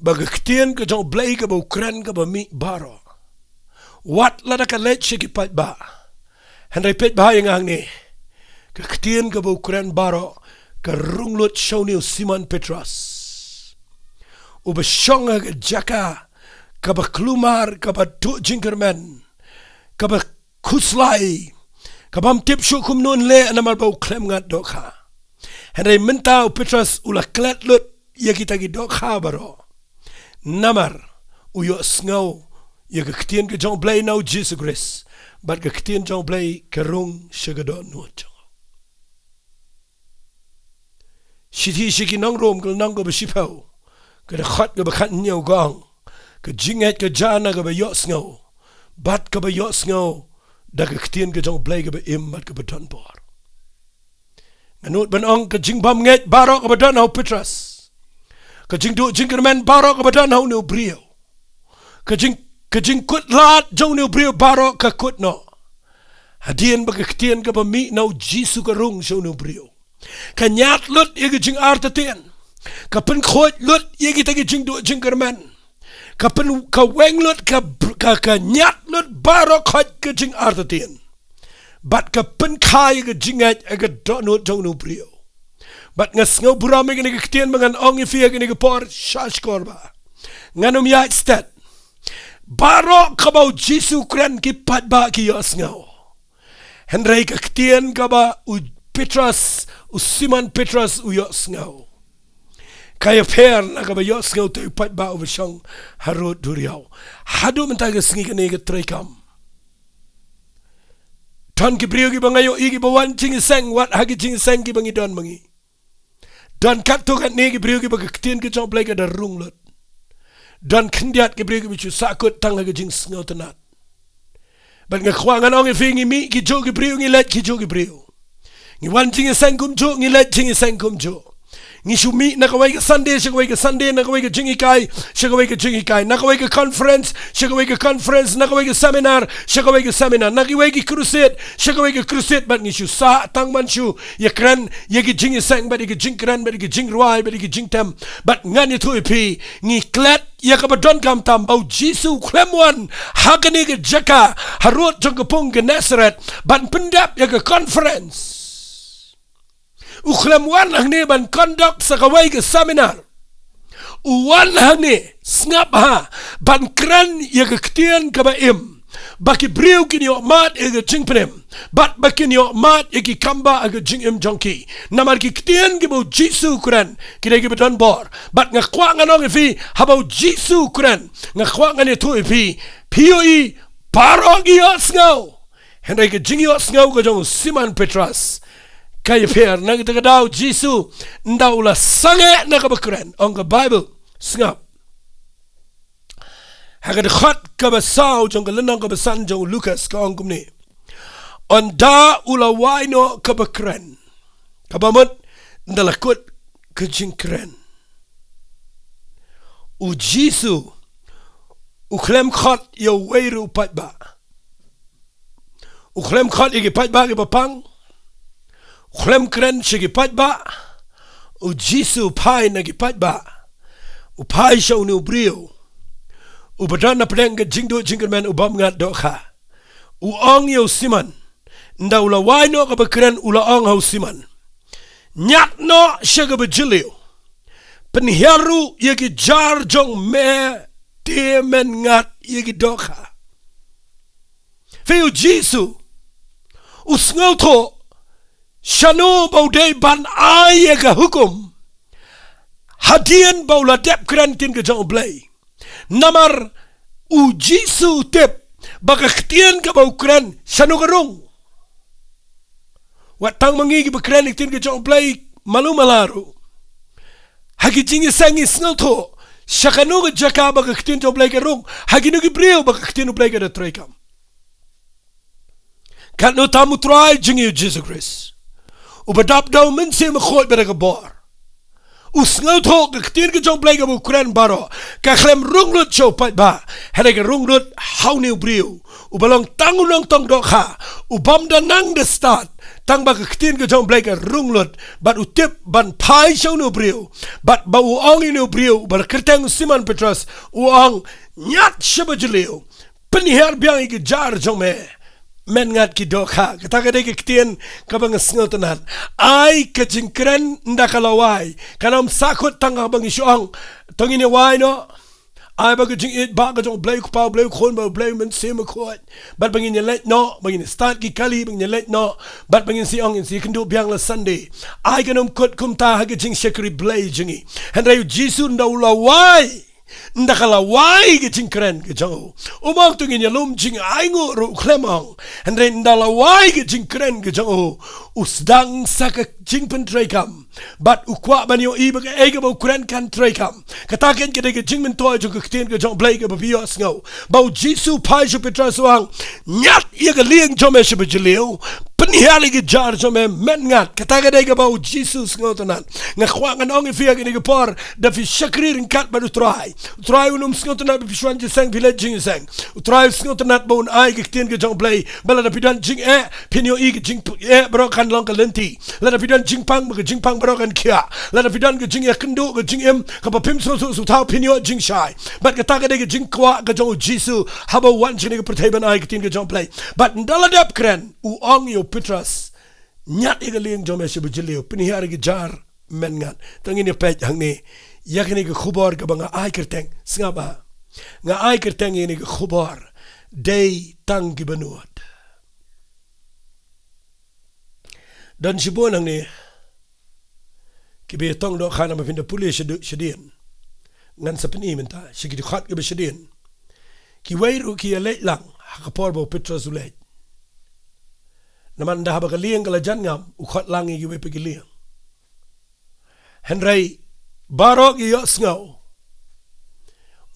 ba ka ktien ka jong U Blei kaba u kren kaba mih baroh, wat lada ka leit sha ki paidbah. Hynrei peit bha ïa nga hangne, ka ktien kaba u kren baroh ka rung lut sha une u Simon Petros, uba shong ha ka jaka kaba kulmar, kaba duh jingkyrmen, kaba khuslai, kabym tip shuh kumno un leh namar ba u khlem ngat dohkha. Hynrei mynta u Petros u la klet lut ïa kita ki dohkha baroh, namar u ïohsngew ïa ka ktien ka jong U Blei na U Jisu Khrist. Bad ka ktien jong U Blei ka rung sha ka dohnud jong u. Shithi sha ki nong Rom, ka lynnong kaba shiphew, ka dkhot kaba khathynñiew ka ong, ka jingngeit ka jia na kaba ïohsngew, bad kaba ïohsngew da ka ktien ka jong U Blei kaba im bad kaba don bor. Nga nud ban ong, ka jingbymngeit baroh kaba don ha u Petros, ka jingduh jingkyrmen baroh kaba don ha une u briew, ka jing, Ka jingkut lad jong une u briew baroh ka kut noh. Hadien ba ka ktien kaba mih na u Jisu ka rung sha une u briew, ka ñiad lut ïa ka jingartatien. Ka pynkhuid lut ïa kita ki jingduh jingkyrmen. Ka pyn, ka weng lut, ka, ka, ka ñiad lut baroh khoit ka jingartatien. Bad ka pynkha ïa ka jingngeit ha ka dohnud jong une u briew. Bad nga sngew burom ïa kane ka ktien ba ngan ong ïa phi ha kane ka por, sha shkor ba ngan ym ïaid stet. Baroh kaba u Jisu u kren ki paidbah ki ïohsngew. Hynrei ka ktien kaba u Petros, u Simon Petros u ïohsngew, ka ïapher na kaba ïohsngew te u paidbah uba shong harud duriaw. Haduh mynta ka sngi kane ka treikam, don ki briew kiba nga ïohi kiba wan jingïaseng, wat ha ki jingïaseng kiba ngi don ma ngi. Don katto katne ki briew kiba ka ktien ka jong u Blei ka da rung lut. Don khyndiat ki briew kiba shu sahkut tang ha ka jingsngewtynnat. Bad nga kwah ngan ong ïa phi, ngi mih kijuh ki briew, ngi leit kijuh ki briew. Ngi wan jingïaseng kumjuh, ngi leit jingïaseng kumjuh. Ngi shu mih na kawei ka Sunday sha kawei ka Sunday, na kawei ka jinghikai sha kawei ka jinghikai, na kawei ka conference sha kawei ka conference, na kawei ka seminar sha kawei ka seminar, na kawei ka crusade sha kawei ka crusade, bad ngi shu sah tang ban shu ïakren ïa ki jingïaseng bad ïa ki jingkren bad ïa ki jingrwai bad ïa ki jingtem. Bad ngan ïathuh ïa phi, ngi klet ïa kaba donkam tam ba u Jisu u khlem wan ha kane ka jaka harud jong ka pung Gennesaret ban pyndep ïa ka conference. U khlem wan hangne ban conduct sa kawei ka seminar. U wan hangne, sngap bha, ban kren ïa ka ktien kaba im, ba ki briew kin ïoh mad ïa ka jingpynim, bad ba kin ïoh mad ïa ki kambah ha ka jingim jong ki. Namar ki ktien kiba u Jisu u kren ki dei kiba don bor. Bad nga kwah ngan ong ïa phi, haba u Jisu u kren, nga kwah ngan ïathuh ïa phi, phi ïohi, baroh ki ïohsngew. Hynrei ka jingïohsngew ka jong u Simon Petros ka ïapher. Na kata ka daw u Jisu, ynda u la sangeh na kaba kren, ong ka Baibl, sngap, ha ka dkhot kaba saw jong ka lynnong kaba san jong u Lukas, ka ong kumne: Ynda u la wai noh kaba kren, kaba mut ynda la kut ka jingkren, u Jisu u khlem khot ïa uwei ruh u paidbah. U khlem khot ïa ki paidbah kiba pang. U khlem kren sha ki paidbah. U Jisu u phai na ki paidbah. U phai sha une u briew uba don na pdeng ka jingduh jingkyrmen, u bym ngat dohkha. U ong ïa u Simon, ynda u la wai noh kaba kren, u la ong ha u Simon, ñiad noh sha kaba jylliew, pynhiar ruh ïa ki jar jong me, te men ngat ïa ki dohkha. Phi, u Jisu u sngewthuh shano ba u dei ban ai ïa ka hukum hadien ba u la dep kren ktien ka jong u Blei. Namar u Jisu u tip ba ka ktien kaba u kren shano ka rung. Wat tang ma ngi kiba kren ktien ka jong u Blei malu mala ruh, ha ki jingïaseng ngi sngewthuh sha kano ka jaka ba ka ktien jong u Blei ka rung, ha kino ki briew ba ka ktien u Blei ka da treikam. Katno tam u Trai jong ngi u Jisu Khrist, uba dap da u Mynsiem Bakhuid bad da ka bor, u sngewthuh ka ktien ka jong u Blei kaba u kren baroh ka khlem rung lut sha u paidbah, hynrei ka rung lut ha une u briew uba long tang u nongtong dohkha, u bym da nang da stad, tang ba ka ktien ka jong u Blei ka rung lut, bad u tip ban phai sha une u briew, bad ba u ong ïa une u briew uba la kyrteng u Simon Petros, u ong, ñiad sha ba jylliew, pynhiar biang ïa ki jar jong me, men ngat ki dohkha. Kata ka dei ka ktien kaba nga sngewtynnat. Ai ka jingkren ynda ka la wai, kan ym sahkut tang kaba ngi shu ong, to ngin ïa wai noh. Ai ba ka jingïeit ba ka jong u Blei u Kpa, u Blei u Khun bad u Blei u Mynsiem Bakhuid, bad ba ngin ïa leit noh, ba ngin ïa stad ki kali, ba ngin ïa leit noh, bad ba ngin sa ong, ngin sa ïakynduh biang la Sunday. Ai kan ym kut kumta ha ka jingshakri Blei jong ngi. Hynrei u Jisu ynda u la wai, ynda ka la wai ka jingkren ka jong u, um ong to ngin ïalum jingainguh ruh, u khlem ong. Hynrei ynda la wai ka jingkren ka jong u, u sdang sa ka jingpyntreikam, bad u kwah ban ïohi ba kaei kaba u kren kan treikam. Kata kein ka dei ka jingmyntoi jong ka ktien ka jong u Blei kaba phi ïohsngew, ba u Jisu u phai sha u Petros, u ong, ñiad ïa ka lieng jong me sha ba jylliew, Pynhiar ïa ki jar jong me, men ngat, kata ka dei kaba u Jisu sngewtynnat. Nga kwah ngan ong ïa phi ha kane ka por, da phi shakri ryngkat bad u Trai. U Trai un ym sngewtynnat ba phi shu wan jingïaseng, phi leit jingïaseng. U Trai u sngewtynnat ba un ai ka ktien ka jong u Blei. Ba lada phi don jingeh, phin ïohi ka jingeh baroh kan long ka lynti. Lada phi don jingpang, ba ka jingpang baroh kan khiah. Lada phi don ka jingïakynduh, ka jingim, kaba phim sngewthuh sngewthaw, phin ïoh jingshai. Bad kata ka dei ka jingkwah ka jong u Jisu, haba u wan sha kane ka pyrthei ban ai ka ktien ka jong u Blei. Bad ynda la dep kren, u ong ïa u Petros, ñiad ïa ka lieng jong me sha bajylliew, pynhiar ïa ki jar, men ngat. Te ngin ïa peit hangne ïa kane ka khubor kaba nga ai kyrteng, sngap ah. Nga ai kyrteng ïa kane ka khubor, dei tang kiba nud. Don shibun hangne kiba ïatong dohkha namar phin da pule shadu-, shadien. Ngan sa pyni mynta sha ki dkhot kiba shadien. Kiwei ruh ki ïaleit lang ha ka por ba u Petros u leit. Namar ynda haba ka lieng ka la jan ngam, u khot lang ïa kiwei pat ki lieng. Hynrei baroh ki ïohsngew.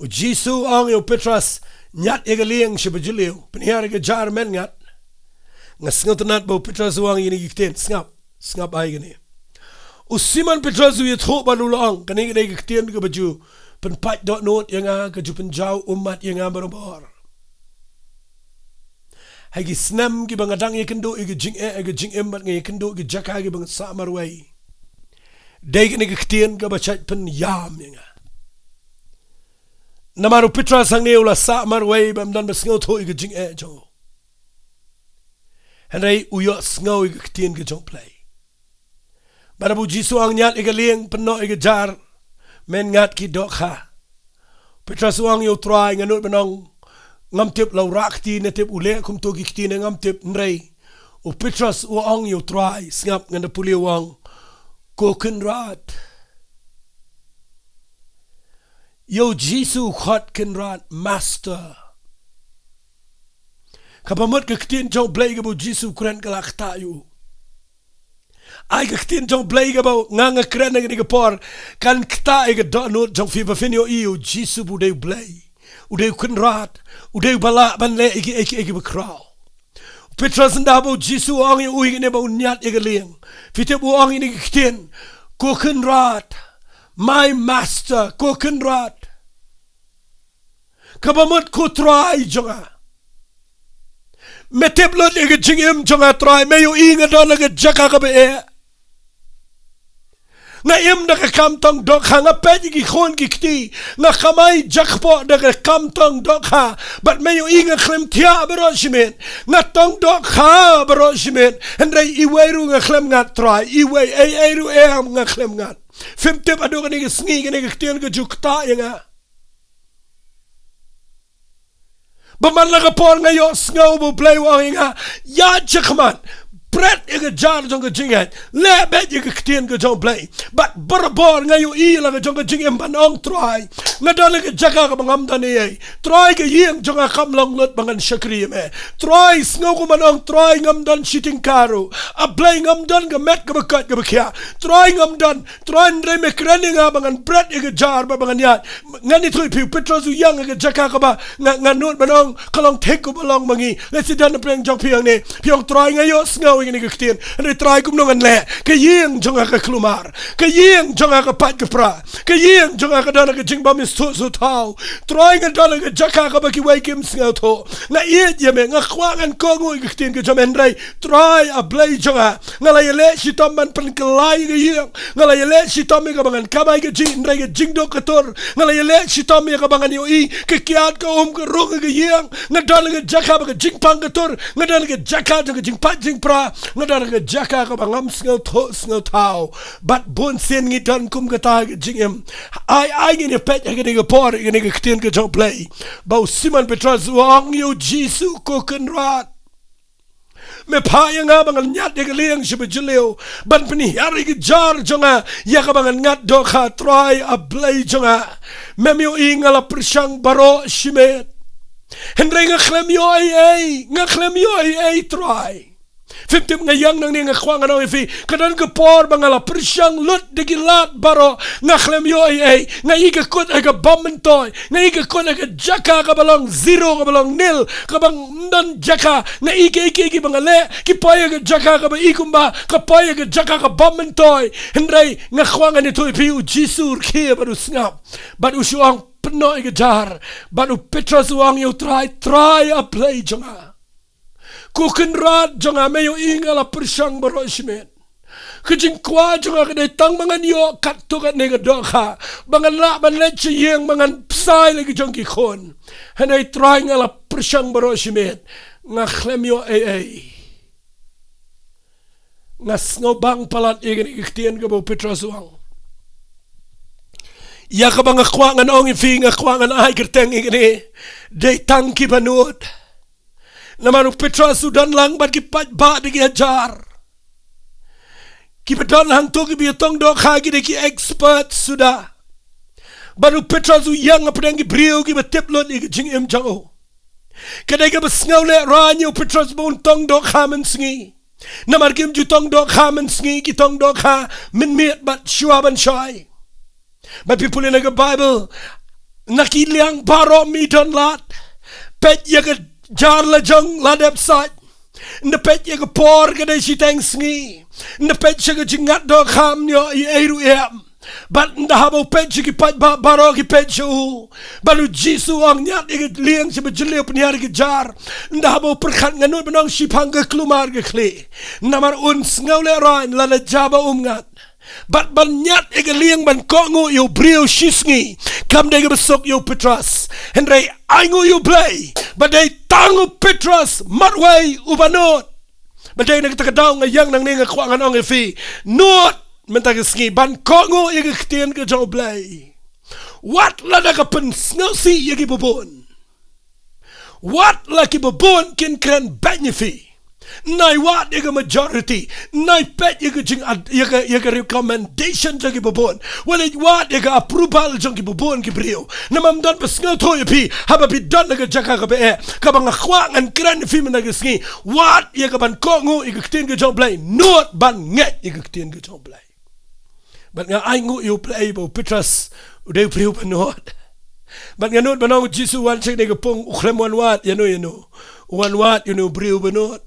U Jisu u ong ïa u Petros, ñiad ïa ka lieng sha bajylliew, pynhiar ïa ki jar, men ngat. Nga sngewtynnat ba u Petros u ong ïa kine ki ktien, sngap, sngap ai kane. U Simon Petros u ïathuh bad u la ong, kane ka dei ka ktien kaba ju pynpait dohnud ïa nga, ka ju pynjaw ummat ïa nga barabor. Ha ki snem kiba nga dang ïakynduh ïa ka jingeh, ïa ka jingim, bad nga ïakynduh ïa ka jaka kiba nga sah marwei, dei kane ka ktien kaba shait pynïam ïa nga. Namar u Petros hangne u la sah marwei ba ym don ba sngewthuh ïa ka jingeh jong u. Hynrei u ïohsngew ïa ka ktien ka jong u Blei. Bad haba u Jisu u ong ñiad ïa ka lieng, pynnoh ïa ka jar, men ngat, ki dohkha. Petros u ong ïa u Trai, nga nud ban ong, ngam tip, la u rah kti ne tip, u leh kumto ki kti ne ngam tip, hynrei u Petros u ong ïa u Trai, sngap, ngan da pule, u ong, ko Kynrad. Ïa u Jisu u khot Kynrad, Master. Kaba mut ka ktien jong u Blei kaba u Jisu u kren ka la ktah ïa u. Ai ka ktien jong u Blei kaba nga, nga kren ha kane ka por, kan ktah ïa ka dohnud jong phi ba phin ïohi ïa u Jisu ba u dei u Blei, u dei u Kynrad, u dei uba lah ban leh ïa kiei kiei kiba khraw. U Petros, ynda haba u Jisu u ong ïa u ïa kane ba un ñiad ïa ka lieng, phi tip u ong ïa kine ki ktien, ko Kynrad, my Master, ko Kynrad. Kaba mut ko Trai jong nga. Me tip lut ïa ka jingim jong nga Trai, me ïohi nga don ha ka jaka kaba eh. Nga im da ka kam tong dohkha, nga peit ïa ki khun ki kti, nga kamai jakpoh da ka kam tong dohkha, bad me ïohi nga khlem thiah baroh shi miet, nga tong dohkha baroh shi miet, hynrei iwei ruh nga khlem ngat Trai, iwei ei ei ruh em nga khlem ngat. Phim tip haduh kane ka sngi kane ka ktien ka ju ktah ïa nga. Ba man la ka por nga ïohsngew ba u Blei u ong ïa nga, ïaid shakhmat, bret ïa ka jar jong ka jingngeit, leh beit ïa ka ktien ka jong u Blei. Bad barabor nga ïohi la ka jong ka jingim ban ong Trai, nga don ha ka jaka kaba ngam don ei ei. Trai ka ïing jong nga kam long lut ba ngan shakri ïa me. Trai sngew kum ban ong Trai ngam don shi tyngka ruh. A Blei ngam don ka met kaba koit kaba khiah. Trai ngam don Trai, hynrei me kren ïa nga ba ngan bret ïa ka jar bad ba ngan ïaid. Ngan ïathuh ïa phi, u Petros u ïeng ha ka jaka kaba nga, nga nud ban ong ka long thik kumba long ma ngi. Lehse don na pdeng jong phi hangne, phi ong Trai nga ïohsngew ïa kane ka ktien, hynrei Trai kumno ngan leh? Ka ïing jong nga ka kulmar, ka ïing jong nga ka pait ka pra, ka ïing jong nga ka don ha ka jingbym sngewthuh sngewthaw. Trai nga don ha ka jaka kaba kiwei kim sngewthuh. Nga ïeit ïa me, nga kwah ngan kohnguh ïa ka ktien ka jong me, hynrei Trai, a Blei jong nga, nga la ïaleh shitom ban pynkylla ïa ka ïing. Nga la ïaleh shitom ïa kaba ngan kamai kajih, hynrei ka jingduk ka tur. Nga la ïaleh shitom ïa kaba ngan ïohi ka kiad ka um ka rung ha ka ïing. Nga don ha ka jaka ba ka jingpang ka tur. Nga don ha ka jaka jong ka jingpait jingpra. Nga don ha ka jaka kaba ngam sngewthuh sngewthaw. Bad bun sien ngi don kum kata ha ka jingim. Ai, ai ngin ïa peit ha kane ka por, ha kane ka ktien ka jong u Blei, ba u Simon Petros u ong ïa u Jisu, ko Kynrad, me phah ïa nga ba ngan ñiad ïa ka lieng sha bajylliew, ban pynhiar ïa ka jar jong nga ïa kaba ngan ngat dohkha. Trai, a Blei jong nga, mem ïohi nga la pyrshang baroh shi miet, hynrei nga khlem ïoh ei ei, nga khlem ïoh ei ei Trai. Phim tip, nga ïeng nangne nga kwah ngan ong ïa phi, ka don ka por ba nga la pyrshang lut da ki lad baroh, nga khlem ïoh ei ei, nga i ka kut ha ka bym myntoi, nga i ka kut ha ka jaka kaba long zero, kaba long nil, kaba ym don jaka, nga i ka, i ka, i ka ba nga leh, ki poi ha ka jaka kaba i kumba, ka poi ha ka jaka ka bym myntoi. Hynrei nga kwah ngan ïathuh ïa phi, u Jisu u rkhie bad u sngap, bad u shu ong, pynnoh ïa ka jar, bad u Petros u ong ïa u Trai, Trai, a Blei jong nga. Ko Kynrad jong nga, me ïohi nga la pyrshang baroh shimet. Ka jingkwah jong nga ka dei tang ba ngan ïoh katto katne ka dohkha, ba ngan lah ban leit sha ïing, ba ngan bsai lem ki jong ki khun. Hynrei Trai, nga la pyrshang baroh shimet, nga khlem ïoh ei ei. Nga sngewbang palat ïa kane ka ktien kaba u Petros u ong. Ïa kaba nga kwah ngan ong ïa phi, nga kwah ngan ai kyrteng ïa kane, dei tang kiba nud. Namar u Petros u don lang bad ki paidbah da ki hajar. Kiba don hangto kiba ïatong dohkha ki dei ki expert suda. Bad u Petros u ïeng hapdeng ki briew kiba tip lut ïa ka jingim jong u. Ka dei kaba sngewlehrain ïa u Petros ba un tong dohkha mynsngi. Namar kim ju tong dohkha mynsngi, ki tong dohkha mynmiet bad shuwa ban shai. Bad phi pule na ka Baibl, na ki liang baroh mi don lad. Peit ïa ka jar la jong, la dep sait. Ynda peit ïa ka por ka dei shiteng sngi. Ynda peit sha ka jingngat dohkha, ym ïoh ei ei ruh em. Bad ynda haba u peit sha ki paidbah baroh ki peit sha u. Bad u Jisu u ong ñiad ïa ka lieng shaba jylliew, pynhiar ïa ka jar. Ynda haba u pyrkhat, nga nud ban ong, shiphang ka kulmar ka khlieh. Namar un sngewlehrain lada jia ba um ngat. Bad ban ñiad ïa ka lieng ban kohnguh ïa u briew shisngi, kam dei kaba suk ïa u Petros. Hynrei ainguh ïa u Blei ba dei tang u Petros marwei uba nud. Ba dei na kata ka daw nga ïeng nangne nga kwah ngan ong ïa phi, nud mynta ka sngi ban kohnguh ïa ka ktien ka jong u Blei. Wat lada ka pynsngewsih ïa kiba bun. Wat la kiba bun kin kren beiñ ïa phi. Nai wad ïa ka majority. Nai peit ïa ka jing ad-, ïa ka, ïa ka recommendation jong kiba bun. Wat la wad ïa ka approval jong kiba bun ki briew. Namar ym don ba sngewthuh ïa phi haba phi don ha ka jaka kaba eh. Kaba nga kwah ngan kren ïa phi mynta ka sngi, wad ïa ka ban kohnguh ïa ka ktien ka jong u Blei, nud ban ngeit ïa ka ktien ka jong u Blei. Bad nga ainguh ïa u Blei ba u Petros u dei u briew ba nud. Bad nga nud ban ong, u Jisu u wan sha kane ka pung, u khlem wan wad ïano ïano. U wan wad ïa une u briew ba nud.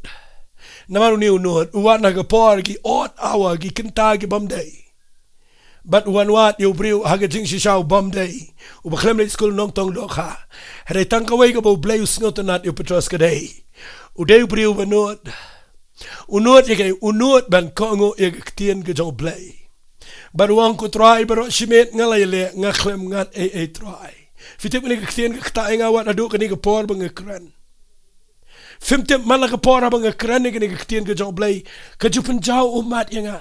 Namar une u nud, u wan ha ka por, ki odd hour, ki kynta ki bym dei. Bad u wan wad ïa u briew ha ka jingshisha u bym dei, uba khlem leit skul, nongtong dohkha. Hynrei tang kawei kaba u Blei u sngewtynnad ïa u Petros ka dei, u dei u briew ba nud. U nud ïa kaei? U nud ban kohnguh ïa ka ktien ka jong u Blei. Bad u ong, ko Trai, baroh shimet nga la ïaleh, nga khlem ngat ei ei Trai. Phi tip, kane ka ktien ka ktah ïa nga wat haduh kane ka por ba nga kren. Phim tip, man la ka por haba nga kren ïa kane ka ktien ka jong u Blei, ka ju pynjaw ummat ïa nga.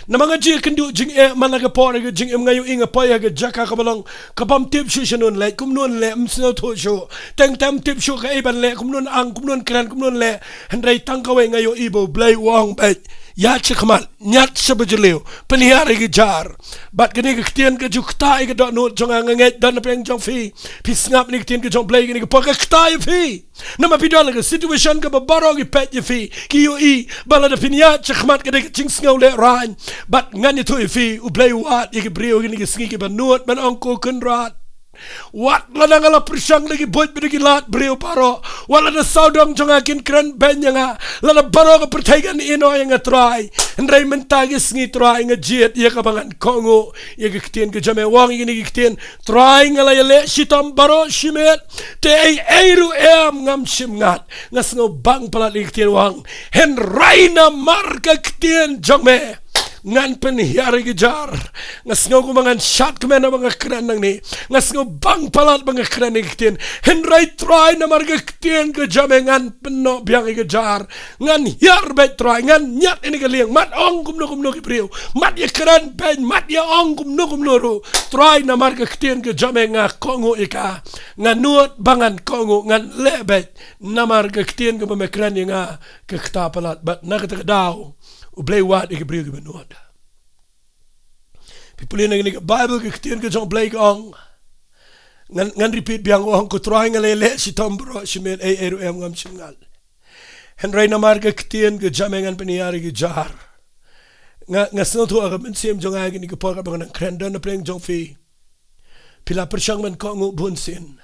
Namar nga ju ïakynduh jingeh man la ka por ha ka jingim, nga ïohi nga poi ha ka jaka kaba long, ka bym tip shuh shano leit, kumno leh, ym sngewthuh shuh. Teng teng ym tip shuh kaei ban leh, kumno ang, kumno kren, kumno leh. Hynrei tang kawei nga ïohi ba u Blei u ong beit, ïaid shakhmat, ñiad shaba jylliew, pynhiar ïa ka jar. Bad kane ka ktien ka ju ktah ïa ka dohnud jong nga. Nga ngeit don napdeng jong phi, phi sngap ïa kane ka ktien ka jong u Blei, kane ka por ka ktah ïa phi. Namar phi don ha ka situation kaba baroh ki peit ïa phi, ki ïohi ba lada phin ïaid shakhmat ka dei ka jingsngewlehrain. Bad ngan ïathuh ïa phi, u Blei u wad ïa ki briew ha kine ki sngi kiba nud ban ong, ko Kynrad, wat lada nga la pyrshang da ki buit bad da ki lad briew baroh, wat lada sawdong jong nga kin kren beiñ ïa nga, lada baroh ka pyrthei kan ïehnoh ïa nga Trai, hynrei mynta ki sngi Trai nga jied ïa kaba ngan kohnguh ïa ki ktien ka jong me. U ong ïa kine ki ktien, Trai, nga la ïaleh shitom baroh shimet, te ei ei ruh em ngam shym ngat. Nga sngewbang palat ïa ka ktien, u ong, hynrei namar ka ktien jong me ngan pynhiar ïa ka jar. Nga sngew kumba ngan shad kmen haba nga kren nangne. Nga sngewbang palat ba nga kren ïa ka ktien. Hynrei Trai, namar ka ktien ka jong me ngan pynnoh biang ïa ka jar. Ngan hiar beit Trai, ngan ñiad ïa kane ka lieng. Mat ong kumno kumno ki briew, mat ïakren beiñ, mat ïa ong kumno kumno ruh, Trai, namar ka ktien ka jong me nga kohnguh ïa ka. Nga nud ba ngan kohnguh, ngan leh beit. Namar ka ktien kaba me kren ïa nga ka ktah palat. Bad na kata ka daw u Blei u wad ïa ki briew kiba nud. Phi pule na kane ka Baibl, ka ktien ka jong u Blei ka ong, ngan, ngan repeat biang, u ong, ko Trai, nga la ïaleh shitom baroh shimet, ei ei ruh em ngam shym ngat. Hynrei namar ka ktien ka jam ïa ngan pynhiar ïa ki jar. Nga, nga sngewthuh ha ka mynsiem jong nga ha kine ki por katba nga nang kren da na pdeng jong phi. Phi la pyrshang ban kohnguh bun sien.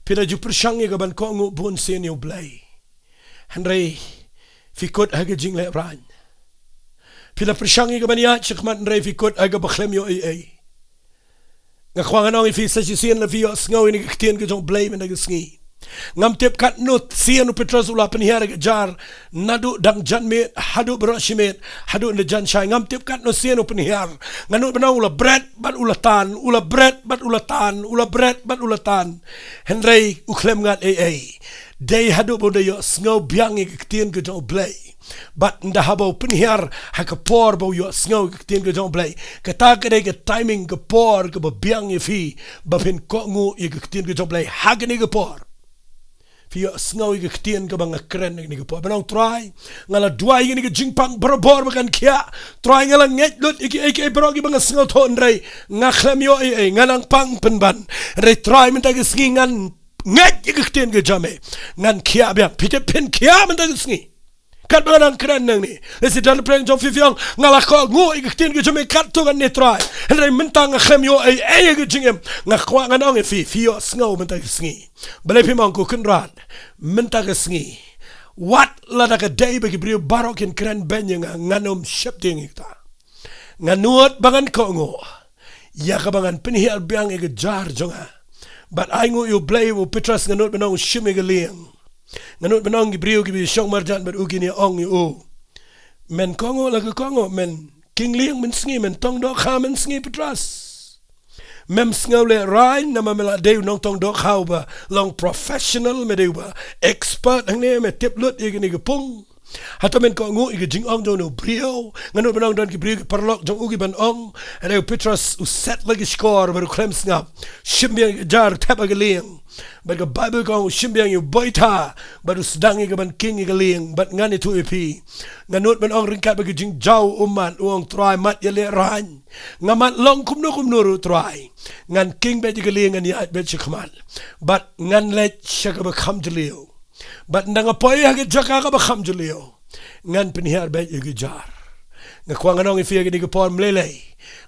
Phi la ju pyrshang ïa ka ban kohnguh bun sien ïa U Blei. Hynrei phi kut ha ka jinglehrain. Phi la pyrshang ïa ka ban ïaid shakhmat hynrei phi kut ha kaba khlem ïoh ei ei. Nga kwah ngan ong ïa phi sa shisien lada phi ïohsngew ïa kane ka ktien ka jong U Blei mynta ka sngi. Ngam tip katno sien u Petros u la pynhiar ïa ka jar, naduh dang janmiet haduh baroh shi miet, haduh na janshai, ngam tip katno sien u pynhiar. Nga nud ban ong u la bret bad u la tan, u la bret bad u la tan, u la bret bad u la tan. Hynrei u khlem ngat ei ei. Dei haduh ba u da ïohsngew biang ïa ka ktien ka jong U Blei. Bad ynda haba u pynhiar ha ka por ba u ïohsngew ïa ka ktien ka jong U Blei. Kata ka dei ka timing, ka por kaba biang ïa phi ba phin kohnguh ïa ka ktien ka jong U Blei ha kane ka por. Phi ïohsngew ïa ka ktien kaba nga kren ha kane ka por. Ban ong Trai, nga la duwai ïa kane ka jingpang barabor ba kan khiah. Trai, nga la ngeit lut ïa kiei kiei baroh kiba nga sngewthuh hynrei nga khlem ïoh ei ei, nga nang pang pynban. Hynrei Trai mynta ka sngi ngan ngeit ïa ka ktien ka jong me. Ngan khiah biang. Phi tip phin khiah mynta ka sngi. Katba nga nang kren nangne. Lehse don pyrshang jong phi phi ong nga la kohnguh ïa ka ktien ka jong me katto katne Trai. Hynrei mynta nga khlem ïoh ei ei ïa ka jingim. Nga kwah ngan ong ïa phi, phi ïohsngew mynta ka sngi. Balei phim ong ko Kynrad mynta ka sngi. Wat lada ka dei ba ki briew baroh kin kren beiñ ïa nga, ngan ym sheptieng ïa kata. Nga nud ba ngan kohnguh ïa kaba ngan pynhiar biang ïa ka jar jong nga. Bad ainguh ïa U Blei, u Petros nga nud ban ong u shim ïa ka lieng. Nga nud ban ong ki briew kiba ïashong marjan bad u kin ïa ong ïa u, men kohnguh la ka kohnguh, men king lieng mynsngi, men tong dohkha mynsngi Petros. Mem sngewlehrain namar me la dei u nongtong dohkha uba long professional, me dei uba expert hangne, me tip lut ïa kine ki pung. Hato men kohnguh ïa ka jingong jong une u briew? Nga nud ban ong don ki briew ki paralok jong u kiban ong. Hynrei u Petros u set la ki shkor bad u khlem sngap. Shim biang ïa ka jar, thep ha ka lieng. Bad ka Baibl ka ong u shim biang ïa u boitha bad u sdang ïa ka ban king ïa ka lieng. Bad ngan ïathuh ïa phi, nga nud ban ong ryngkat bad ka jingjaw ummat, u ong Trai, mat ïalehrain. Nga mat long kumno kumno ruh Trai. Ngan king beit ïa ka lieng, ngan ïaid beit shakhmat. Bad ngan leit sha kaba kham jylliew. Bad ynda nga poi ha ka jaka kaba kham jylliew, ngan pynhiar beit ïa ka jar. Nga kwah ngan ong ïa phi ha kane ka por, ym lei lei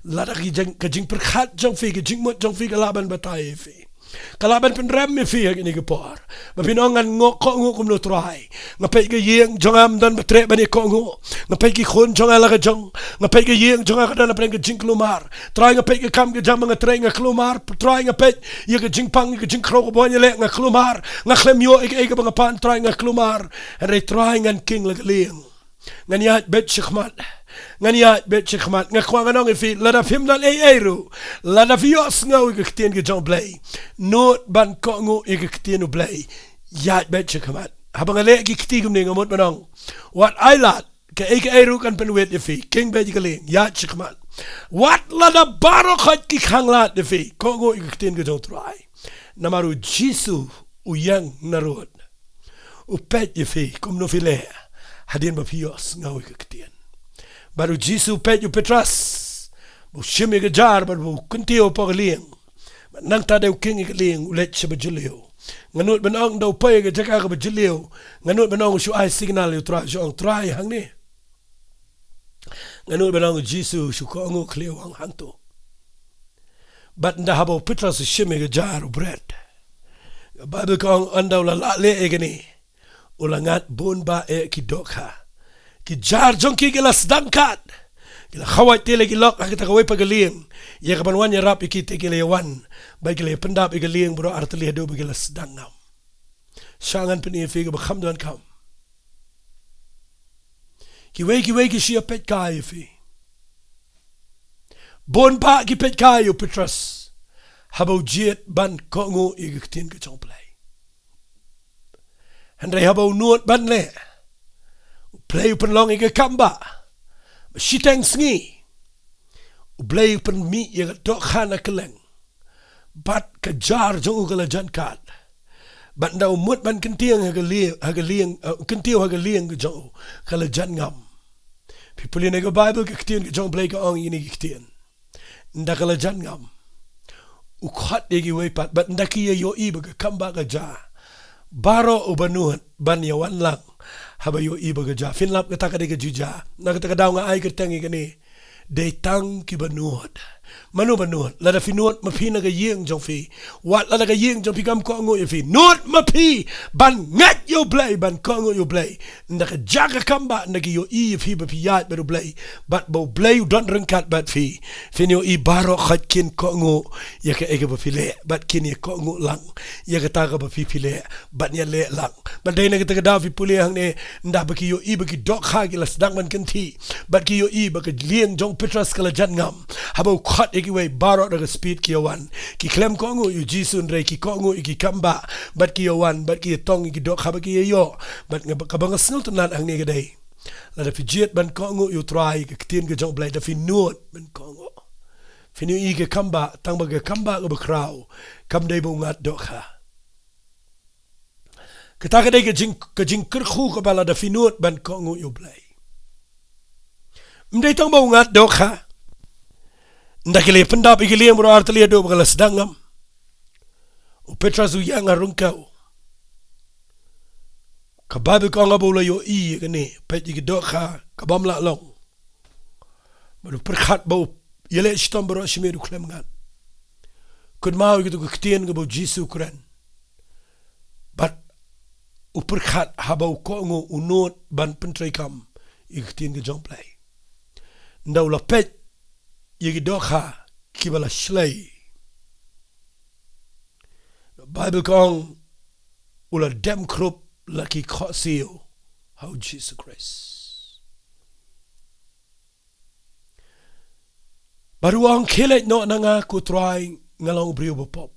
lada ka jing, ka jingpyrkhat jong phi, ka jingmut jong phi ka lah ban batai ïa phi. Ka lah ban pynrem ïa phi ha kane ka por. Ba phin ong ngan kohnguh kumno Trai. Nga peit ka ïing jong nga ym don ba treh ban ïa kohnguh. Nga peit ki khun jong nga la ka jong. Nga peit ka ïing jong nga ka don hapdeng ka jingkulmar. Trai nga peit ka kam ka jam ba nga trei nga kulmar. Trai nga peit ïa ka jingpang ïa ka jingkhrew kaba nga leh nga kulmar. Nga khlem ïoh ïa kaei kaba nga pan Trai nga kulmar. Hynrei Trai ngan king la ka lieng. Ngan ïaid beit shakhmat. Ngan ïaid beit shakhmat. Nga kwah ngan ong ïa phi lada phim don ei ei ruh, lada phi ïohsngew ïa ka ktien ka jong U Blei, nud ban kohnguh ïa ka ktien U Blei. Ïaid beit shakhmat. Haba nga leh ki kti kumne nga mut ban ong, wat ai lad, kaei kaei ruh kan pynwit ïa phi. King beit ïa ka lieng, ïaid shakhmat. Wat lada baroh khoit ki khanglad ïa phi, kohnguh ïa ka ktien ka jong U Trai. Namar U Jisu u ïeng narud. U peit ïa phi kumno phi leh hadien ba phi ïohsngew ïa ka ktien. Bad U Jisu u peit ïa u Petros ba u shim ïa ka jar bad ba u kyntiew hapoh ka lieng. Bad nangta dei u king ïa ka lieng, u leit shaba jylliew. Nga nud ban ong ynda u poi ha ka jaka kaba jylliew, nga nud ban ong u shu ai signal ïa U Trai, u shu ong, Trai, hangne. Nga nud ban ong U Jisu u shu kohnguh khlieh, u ong, hangto. Bad ynda haba u Petros u shim ïa ka jar, u bret. Ka Baibl ka ong ynda u la lah leh ïa kane, u la ngat bun bah eh ki dohkha. Ki jar jong ki ki la sdang kat. Ki la khawai te la ki lok ha kata kawei pat ka lieng. Ïa kaban wan ïarap ïa ki te ki la ïa wan. Bad ki la ïa pyndap ïa ka lieng baroh artylli haduh ba ki la sdang ngam. Sha ngan pyni ïa phi kaba kham donkam. Kiwei kiwei ki shu ïa peit kai ïa phi. Bun bah ki peit kai ïa u Petros haba u jied ban kohnguh ïa ka ktien ka jong U Blei. Hynrei haba u nud ban leh, U Blei u pynlong ïa ka kam bah. Ba shiteng sngi U Blei u pynmih ïa ka dohkha na kylleng. Bad ka jar jong u ka la jan kat. Bad ynda u mut ban kyntiew ha ka lieng, ha ka lieng, eh, kyntiew ha ka lieng ka jong u, ka la jan ngam. Phi pule na ka Baibl, ka ktien ka jong U Blei ka ong ïa kine ki ktien. Ynda ka la jan ngam, u khot ïa kiwei pat, bad ynda ki ïa ïohi ba ka kam bah ka ja, Baroh uba nud ban ïawan lang haba ïohi ba ka jia. Phin lap kata ka dei ka jingjia. Na kata ka daw nga ai kyrteng ïa kane, dei tang kiba nud. Mano ba nud? Lada phi nud ma phi na ka ïing jong phi, wat lada ka ïing jong phi kam kohnguh ïa phi, nud ma phi ban ngeit ïa U Blei, ban kohnguh ïa U Blei. Ynda ka jia ka kam ba, ynda ki ïohi ïa phi ba phi ïaid bad U Blei, bad ba U Blei u don ryngkat bad phi, phin ïohi baroh khoit kin kohnguh ïa kaei kaba phi leh, bad kin ïa kohnguh lang ïa kata kaba phi phi leh, bad ïaleh lang. Bad dei na kata ka daw phi pule hangne, ynda ba ki ïohi ba ki dohkha ki la sdang ban kynthih, bad ki ïohi ba ka lieng jong u Petros ka la jan ngam, haba u khot ïa kiwei, baroh da ka speed ki ïawan. Ki khlem kohnguh ïa U Jisu, hynrei ki kohnguh ïa ki kam ba, bad ki ïawan, bad ki ïatong ïa ki dohkha ba ki ïa ïoh. Bad nga, kaba nga sngewtynnat hangne ka dei, lada phi jied ban kohnguh ïa U Trai, ka ktien ka jong U Blei, da phi nud ban kohnguh, phin ïohi ka kam ba, tang ba ka kam ba kaba khraw kam dei ba u ngat dohkha. Kata ka dei ka jing, ka jingkyrkhu kaba lada phi nud ban kohnguh ïa U Blei. Ym dei tang ba u ngat dohkha. Ynda ki la pyndap ïa ki lieng baroh artylli haduh ba ka la sdang ngam, u Petros u ïeng ha ryngkew. Ka Baibl ka ong haba u la ïohi ïa kane, peit ïa ki dohkha kabym lah long, bad u pyrkhat ba u ïaleh shitom baroh shi miet, u khlem ngat. Kynmaw ïa kito ki ktien kaba U Jisu u kren. Bad u pyrkhat haba u kohnguh, u nud ban pyntreikam ïa ka ktien ka jong U Blei. Ynda u la peit ïa ki dohkha kiba la shlei, Baibl ka ong u la dem khrup la ki khohsiew ha U Jisu Khrist. Bad u ong, khie leit noh na nga ko Trai, nga long u briew ba pop.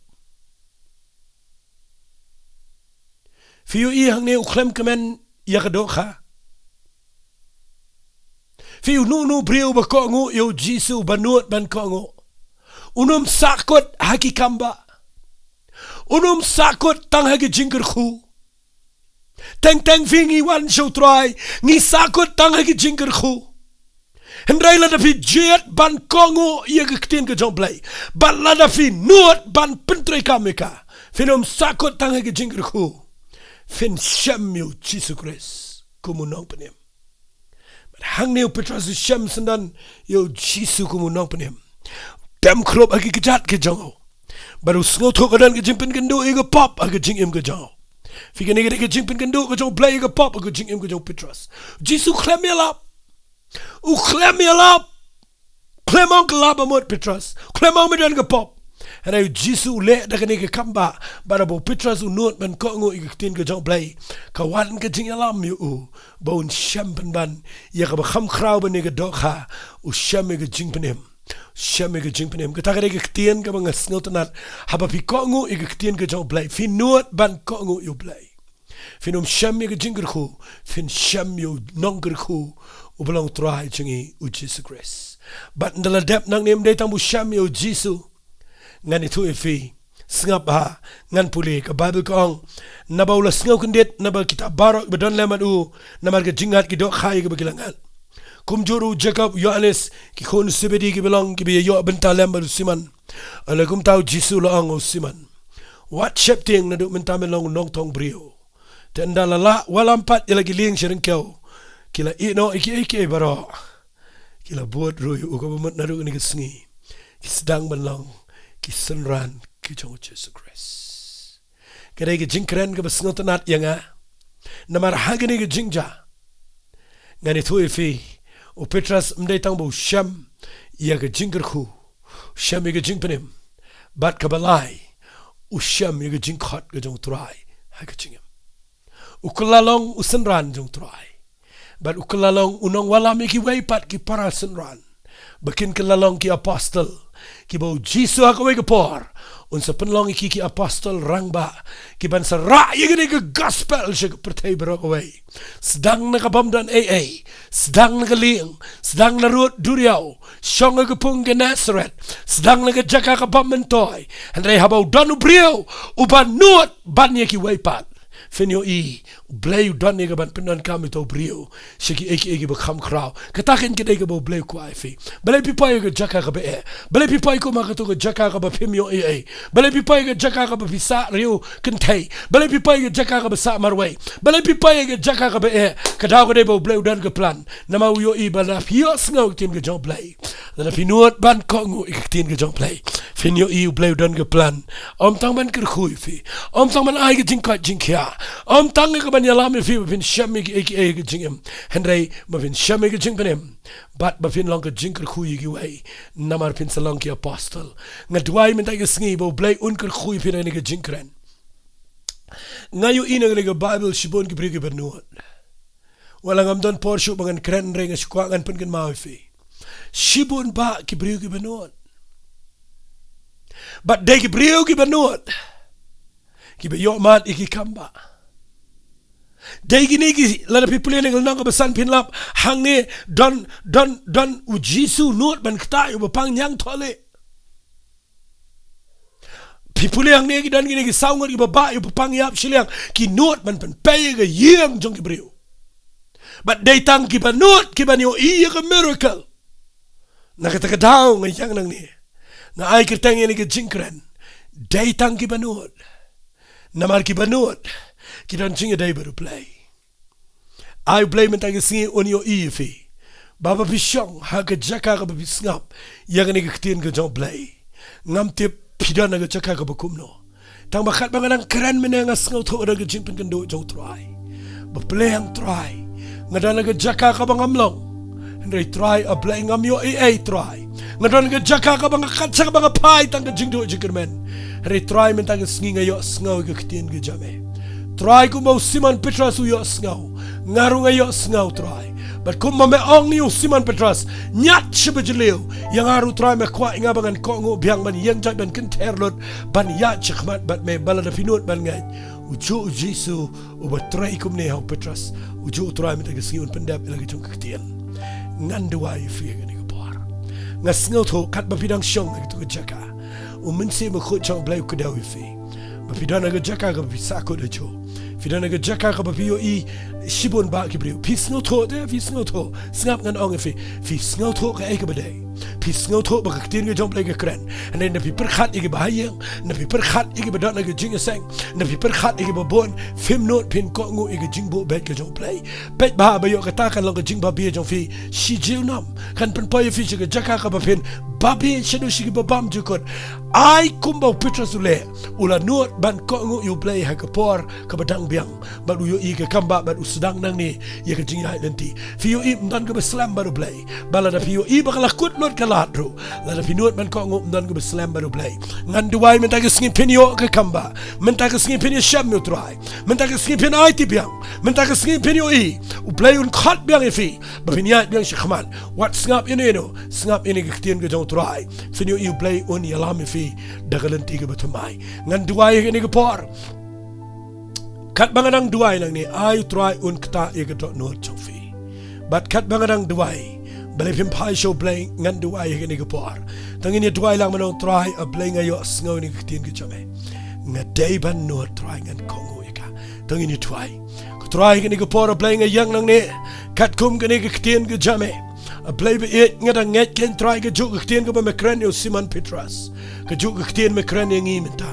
Phi ïohi hangne u khlem kmen ïa ka dohkha. Phi ïohi uno uno u briew ba kohnguh ïa U Jisu, ba nud ban kohnguh, un ym sahkut ha ki kam ba. Un ym sahkut tang ha ki jingkyrkhu. Teng teng phi ngi wan sha U Trai, ngi sahkut tang ha ki jingkyrkhu. Hynrei lada phi jied ban kohnguh ïa ka ktien ka jong U Blei, bad lada phi nud ban pyntreikam ïa ka, phin ym sahkut tang ha ki jingkyrkhu. Phin shem ïa U Jisu Khrist kum u nongpynim. Bad hangne u Petros u shem syndon ïa U Jisu kum u nongpynim. Dem khrup ha ki kjat ki jong u. Bad u sngewthuh ka don ka jingpynkynduh ïa ka pop ha ka jingim ka jong u. Phi, kane ka dei ka jingpynkynduh ka jong U Blei ïa ka pop ha ka jingim ka jong u Petros. U Jisu u khlem ïalap. U khlem ïalap. U khlem ong, kylla ba mut Petros. U khlem ong, me don ka pop. Hynrei U Jisu u leh da kane ka kam ba, bad haba u Petros u nud ban kohnguh ïa ka ktien ka jong U Blei, ka wan ka jingïalam ïa u ba un shem pynban ïa kaba kham khraw ban ïa ka dohkha. U shem ïa ka jingpynim. U shem ïa ka jingpynim. Kata ka dei ka ktien kaba nga sngewtynnat. Haba phi kohnguh ïa ka ktien ka jong U Blei, phi nud ban kohnguh ïa U Blei, phin ym shem ïa ka jingkyrkhu. Phin shem ïa u nongkyrkhu uba long U Trai jong ngi, U Jisu Khrist. Bad ynda la dep nangne, ym dei tang ba u shem ïa U Jisu. Ngan ïathuh ïa phi. Sngap bha, ngan pule, ka Baibl ka ong, naba u la sngew kyndit naba kita baroh kiba don lem bad u, namar ka jingngat ki dohkha ïa kaba ki la ngat. Kumjuh ruh u Jakob, u Ïohannes, ki khun u Sebedi kiba long kiba ïa ïoh bynta lem bad u Simon. Hynrei kumta U Jisu u la ong ha u Simon, wat sheptieng, naduh mynta men long u nongtong briew. Te ynda la lah wallam pat ïa la ki lieng sha ryngkew, ki la ïeh noh ïa kiei kiei baroh. Ki la bud ruh ïa u, kaba mut naduh kane ka sngi ki sdang ban long ki synran ki jong U Jisu Khrist. Ka dei ka jingkren kaba sngewtynnat ïa nga. Namar ha kane ka jingjia, ngan ïathuh ïa phi, u Petros ym dei tang ba u shem ïa ka jingkyrkhu, u shem ïa ka jingpynim, bad kaba lai, u shem ïa ka jingkhot ka jong U Trai ha ka jingim. U kylla long u synran jong U Trai. Bad u kylla long u nongwallam ïa kiwei pat ki para synran, ba kin kylla long ki apostol, kiba U Jisu ha kawei ka por un sa pynlong ïa ki ki apostol rangbah, ki ban sa rah ïa kane ka gospel sha ka pyrthei baroh kawei. Sdang na ka bym don ei ei, sdang na ka lieng, sdang na rud duriaw, shong ha ka pung Gennesaret, sdang na ka jaka ka bym myntoi. Hynrei haba u don u briew uba nud ban ïa kiwei pat, Phin ïohi, U Blei u don ïa ka ban pyndonkam ïa uto u briew sha kiei kiei kiba kham khraw. Kata kein ka dei kaba U Blei u kwah ïa phi. Balei phi poi ha ka jaka kaba eh? Balei phi poi kum ha kato ka jaka kaba phim ïohi ei? Balei phi poi ha ka jaka kaba phi sah riew kynthei? Balei phi poi ha ka jaka kaba sah marwei? Balei phi poi ha ka jaka kaba eh? Ka daw ka dei ba U Blei u don ka plan. Namar u ïohi ba lada phi ïohsngew ïa ka ktien ka jong U Blei, lada phi nud ban kohnguh ïa ka ktien ka jong U Blei, phin ïohi U Blei u don ka plan. Ym tang ban kyrkhu ïa phi, ym tang ban ai ka jingkoit jingkhiah, ym tang ïa ka ban ïalam ïa phi ba phin shem ïa kiei kiei ha ka jingim, hynrei ba phin shem ïa ka jingpynim, bad ba phin long ka jingkyrkhu ïa kiwei, namar phin sa long ki apostol. Nga duwai mynta ka sngi ba U Blei un kyrkhu ïa phi na kane ka jingkren. Nga ïohi na kane ka Baibl shibun ki briew kiba nud. Wat la ngam don por shuh ba ngan kren, hynrei nga shu kwah ngan pynkynmaw ïa phi. Shibun bah ki briew kiba nud. Bad dei ki briew kiba nud kiba ïohmad ïa ki kam bah. Dei kine ki, lada phi pule na ka lynnong kaba san phin lap, hangne don, don, don U Jisu nud ban ktah ïa u bapang ñiangthohlieh. Phi pule hangne ki don kine ki saw ngut kiba bah ïa u bapang ïap shiliang, ki nud ban pynpei ïa ka ïing jong ki briew. Bad dei tang kiba nud kiban ïohi ïa ka miracle. Na kata ka daw nga ïeng nangne, nga ai kyrteng ïa kane ka jingkren, dei tang kiba nud. Namar kiba nud ki don jingïadei bad U Blei. Ai U Blei mynta ka sngi un ïohi ïa phi, ba ba phi shong ha ka jaka kaba phi sngap ïa kane ka ktien ka jong U Blei, ngam tip phi don ha ka jaka kaba kumno. Tang ba katba nga dang kren mynne nga sngewthuh ka don ka jingpynkynduh jong U Trai. Ba pyrshang Trai, nga don ha ka jaka kaba ngam long, hynrei Trai A Blei ngam ïohi ei Trai. Nga don ha ka jaka kaba nga kat sha kaba nga phai tang ka jingduh jingkyrmen, hynrei Trai mynta ka sngi nga ïohsngew ïa ka ktien ka jong me. Trai, kumba u Simon Petros u ïohsngew, nga ruh nga ïohsngew Trai. Bad kumba me ong ïa u Simon Petros, ñiad sha ba jylliew, ïa nga ruh Trai me kwah ïa nga ba ngan kohnguh biang ban ïeng jait ban kynther lut ban ïaid shakhmat bad me, ba lada phi nud ban ngeit. U juh U Jisu uba trei kumne ha u Petros, u juh U Trai mynta ka sngi un pyndep ïa la ka jong ka ktien. Ngan duwai ïa phi ha kane ka por. Nga sngewthuh katba phi dang shong ha kato ka jaka, u Mynsiem Bakhuid jong U Blei u kdew ïa phi. Ba phi don ha ka jaka kaba phi sahkut hajuh, phi don ha ka jaka kaba phi ïohi shibun bah ki briew. Phi sngewthuh te, phi sngewthuh. Sngap ngan ong ïa phi, phi sngewthuh kaei kaba dei. Phi sngewthuh ba ka ktien ka jong U Blei ka kren, hynrei na phi pyrkhat ïa kiba ha ïing, na phi pyrkhat ïa kiba don ha ka jingïaseng, na phi pyrkhat ïa kiba bun, phim nud phin kohnguh ïa ka jingbuh beit ka jong U Blei. Peit bha ba ïoh kata kan long ka jingbabe jong phi shi junom, kan pynpoi ïa phi sha ka jaka kaba phin babe shaduh sha kiba bymjukut. Ai kumba u Petros u leh, u la nud ban kohnguh ïa U Blei ha ka por kaba dang biang, bad u ïohi ka kam bah bad u sdang nangne ïa ka jingïaid lynti. Phi ïohi ym don kaba slem bad U Blei. Ba lada phi ïohi ba ka la kut lut ka lad ruh, lada phi nud ban kohnguh ym don kaba slem bad U Blei. Ngan duwai mynta ka sngi phin ïoh ka kam bah. Mynta ka sngi phin ïashem ïa U Trai. Mynta ka sngi phin aiti biang. Mynta ka sngi phin ïohi U Blei un khot biang ïa phi ba phin ïaid biang shakhmat. Wat sngap ïano ïano, sngap ïa kane ka ktien ka jong U Trai. Phin ïohi U Blei un ïalam ïa phi da ka lynti kaba thymmai. Ngan duwai ha kane ka por, katba nga dang duwai nangne, ai U Trai un ktah ïa ka dohnud jong phi. Bad katba nga dang duwai, balei phim phai sha U Blei, ngan duwai ha kane ka por. To ngin ïa duwai lang, mynno Trai A Blei, nga ïohsngew ïa kane ka ktien ka jong me. Nga dei ban nud Trai, ngan kohnguh ïa ka. To ngin ïa duwai. Ko Trai, ha kane ka por A Blei nga ïeng nangne katkum kane ka ktien ka jong me. A Blei ba ïeit, nga dang ngeit kein Trai kajuh ka ktien kaba me kren ïa u Simon Petros, kajuh ka ktien me kren ïa ngi mynta.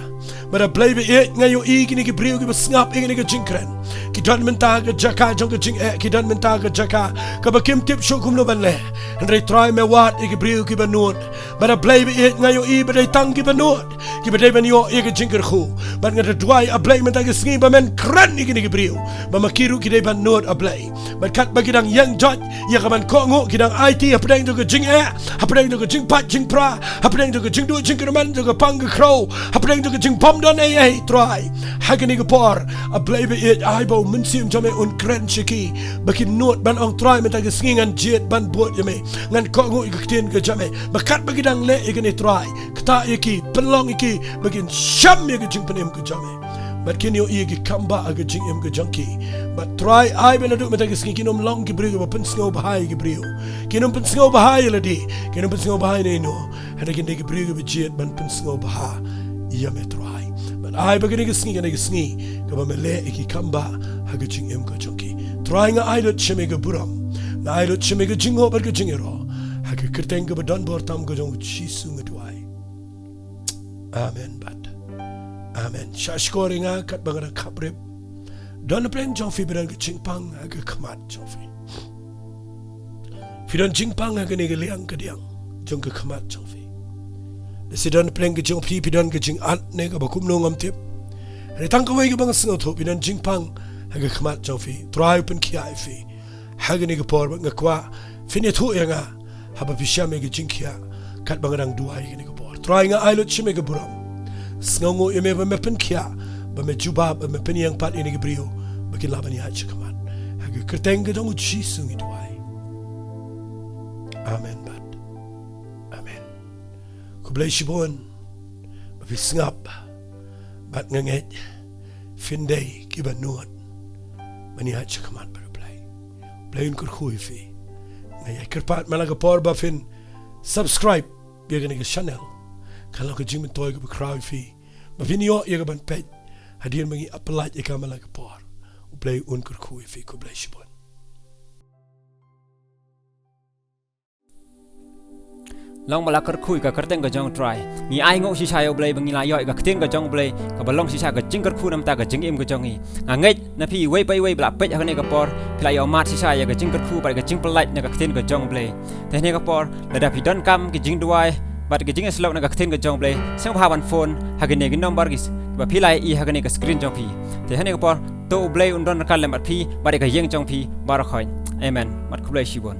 Bad A Blei ba ïeit, nga ïohi kine ki briew kiba sngap ïa kane ka jingkren, ki don mynta ha ka jaka jong ka jingeh, ki don mynta ha ka jaka kaba kim tip shuh kumno ban leh. Hynrei Trai me wad ïa ki briew kiba nud. Bad A Blei ba ïeit, nga ïohi ba dei tang kiba nud kiba dei ban ïoh ïa ka jingkyrkhu. Bad nga da duwai A Blei mynta ka sngi ba men kren ïa kine ki briew ba ma ki ruh ki dei ban nud A Blei. Bad katba ki dang ïeng joit ïa ka ban kohnguh, ki dang aiti hapdeng jong ka jingeh, hapdeng jong ka jingpait jingpra, hapdeng jong ka jingduh jingkyrmen jong ka pang ka khrew, hapdeng jong ka jingbym don ei ei Trai. Ha kane ka por A Blei ba ïeit, ai ba u Mynsiem jong me un kren sha ki ba kin nud ban ong Trai mynta ka sngi ngan jied ban bud ïa me, ngan kohnguh ïa ka ktien ka jong me. Ba katba ki dang leh ïa kane Trai, ktah ïa ki, pynlong ïa ki ba kin shem ïa ka jingpynim ka jong me. Bad kin ïohi ïa ki kam bah ha ka jingim ka jong ki. Bad Trai ai ba naduh mynta ka sngi kin ym long ki briew kiba pynsngewbha ïa ki briew. Kin ym pynsngewbha ïa lade, kin ym pynsngewbha ïa ino ino. Hynrei kin dei ki briew kiba jied ban pynsngewbha ïa me Trai. Bad Ai ba kane ka sngi, kane ka sngi kaba me leh ïa ki kam ba ha ka jingim ka jong ki. Trai nga ai lut sha me ka burom, nga ai lut sha me ka jingngooh bad ka jingïaroh ha ka kyrteng kaba don bor tam ka jong u Jisu nga duwai. Amen bad amen. Sha shkor ïa nga katba nga dang khaprip. Don na pdeng jong phi ba don ka jingpang ha ka khmat jong phi. Phi don jingpang ha kane ka liang ka diang jong ka khmat jong phi. Lehse don pdeng ka jong phi, phi don ka jingat ne kaba kumno ngam tip. Hynrei tang kawei kaba nga sngewthuh, phi don jingpang ha ka khmat jong phi. Trai u pynkhiah ïa phi ha kane ka por bad nga kwah phin ïathuh ïa nga haba phi shem ïa ka jingkhiah katba nga dang duwai ïa kane ka por. Trai nga ai lut sha me ka burom. Sngewnguh ïa me ba me pynkhiah, ba me jubab, ba me pynïeng pat ïa kine ki briew ba kin lah ban ïaid sha khmat. Ha ka kyrteng ka jong u Jisu ngi duwai. Amen bad amen. Khublei shibun ba phi sngap bad nga ngeit phin dei kiba nud ban ïaid sha khmat bad U Blei. U Blei un kyrkhu ïa phi. Nga ïa kyrpad man la ka por ba phin subscribe ïa kane ka channel. Kan long ka jingmyntoi kaba khraw ïa phi ba phin ïoh ïa ka ban peit hadien ba ngi upload ïa ka man la ka por. U Blei un kyrkhu ïa phi. Khublei shibun. Long ba la kyrkhu ïa ka kyrteng ka jong U Trai. Ngi ai nguh shisha ïa U Blei ba ngi la ïoh ïa ka ktien ka jong U Blei kaba long shisha ka jingkyrkhu na bynta ka jingim ka jong ngi. Nga ngeit na phi iwei pa iwei ba la peit ha kane ka por, phi la ïoh mad shisha ïa ka jingkyrkhu bad ka jingpyllait na ka ktien ka jong U Blei. Te ha kane ka por, lada phi donkam ki jingduwai bad ki jingïasyllok na ka ktien ka jong U Blei, sngewbha ban phone ha kine ki number ki s-, ba phi la ïohi ha kane ka screen jong phi. Te ha kane ka por, to U Blei un don ryngkat lem bad phi bad ïa ka ïing jong phi baroh khoit. Amen. Bad khublei shibun.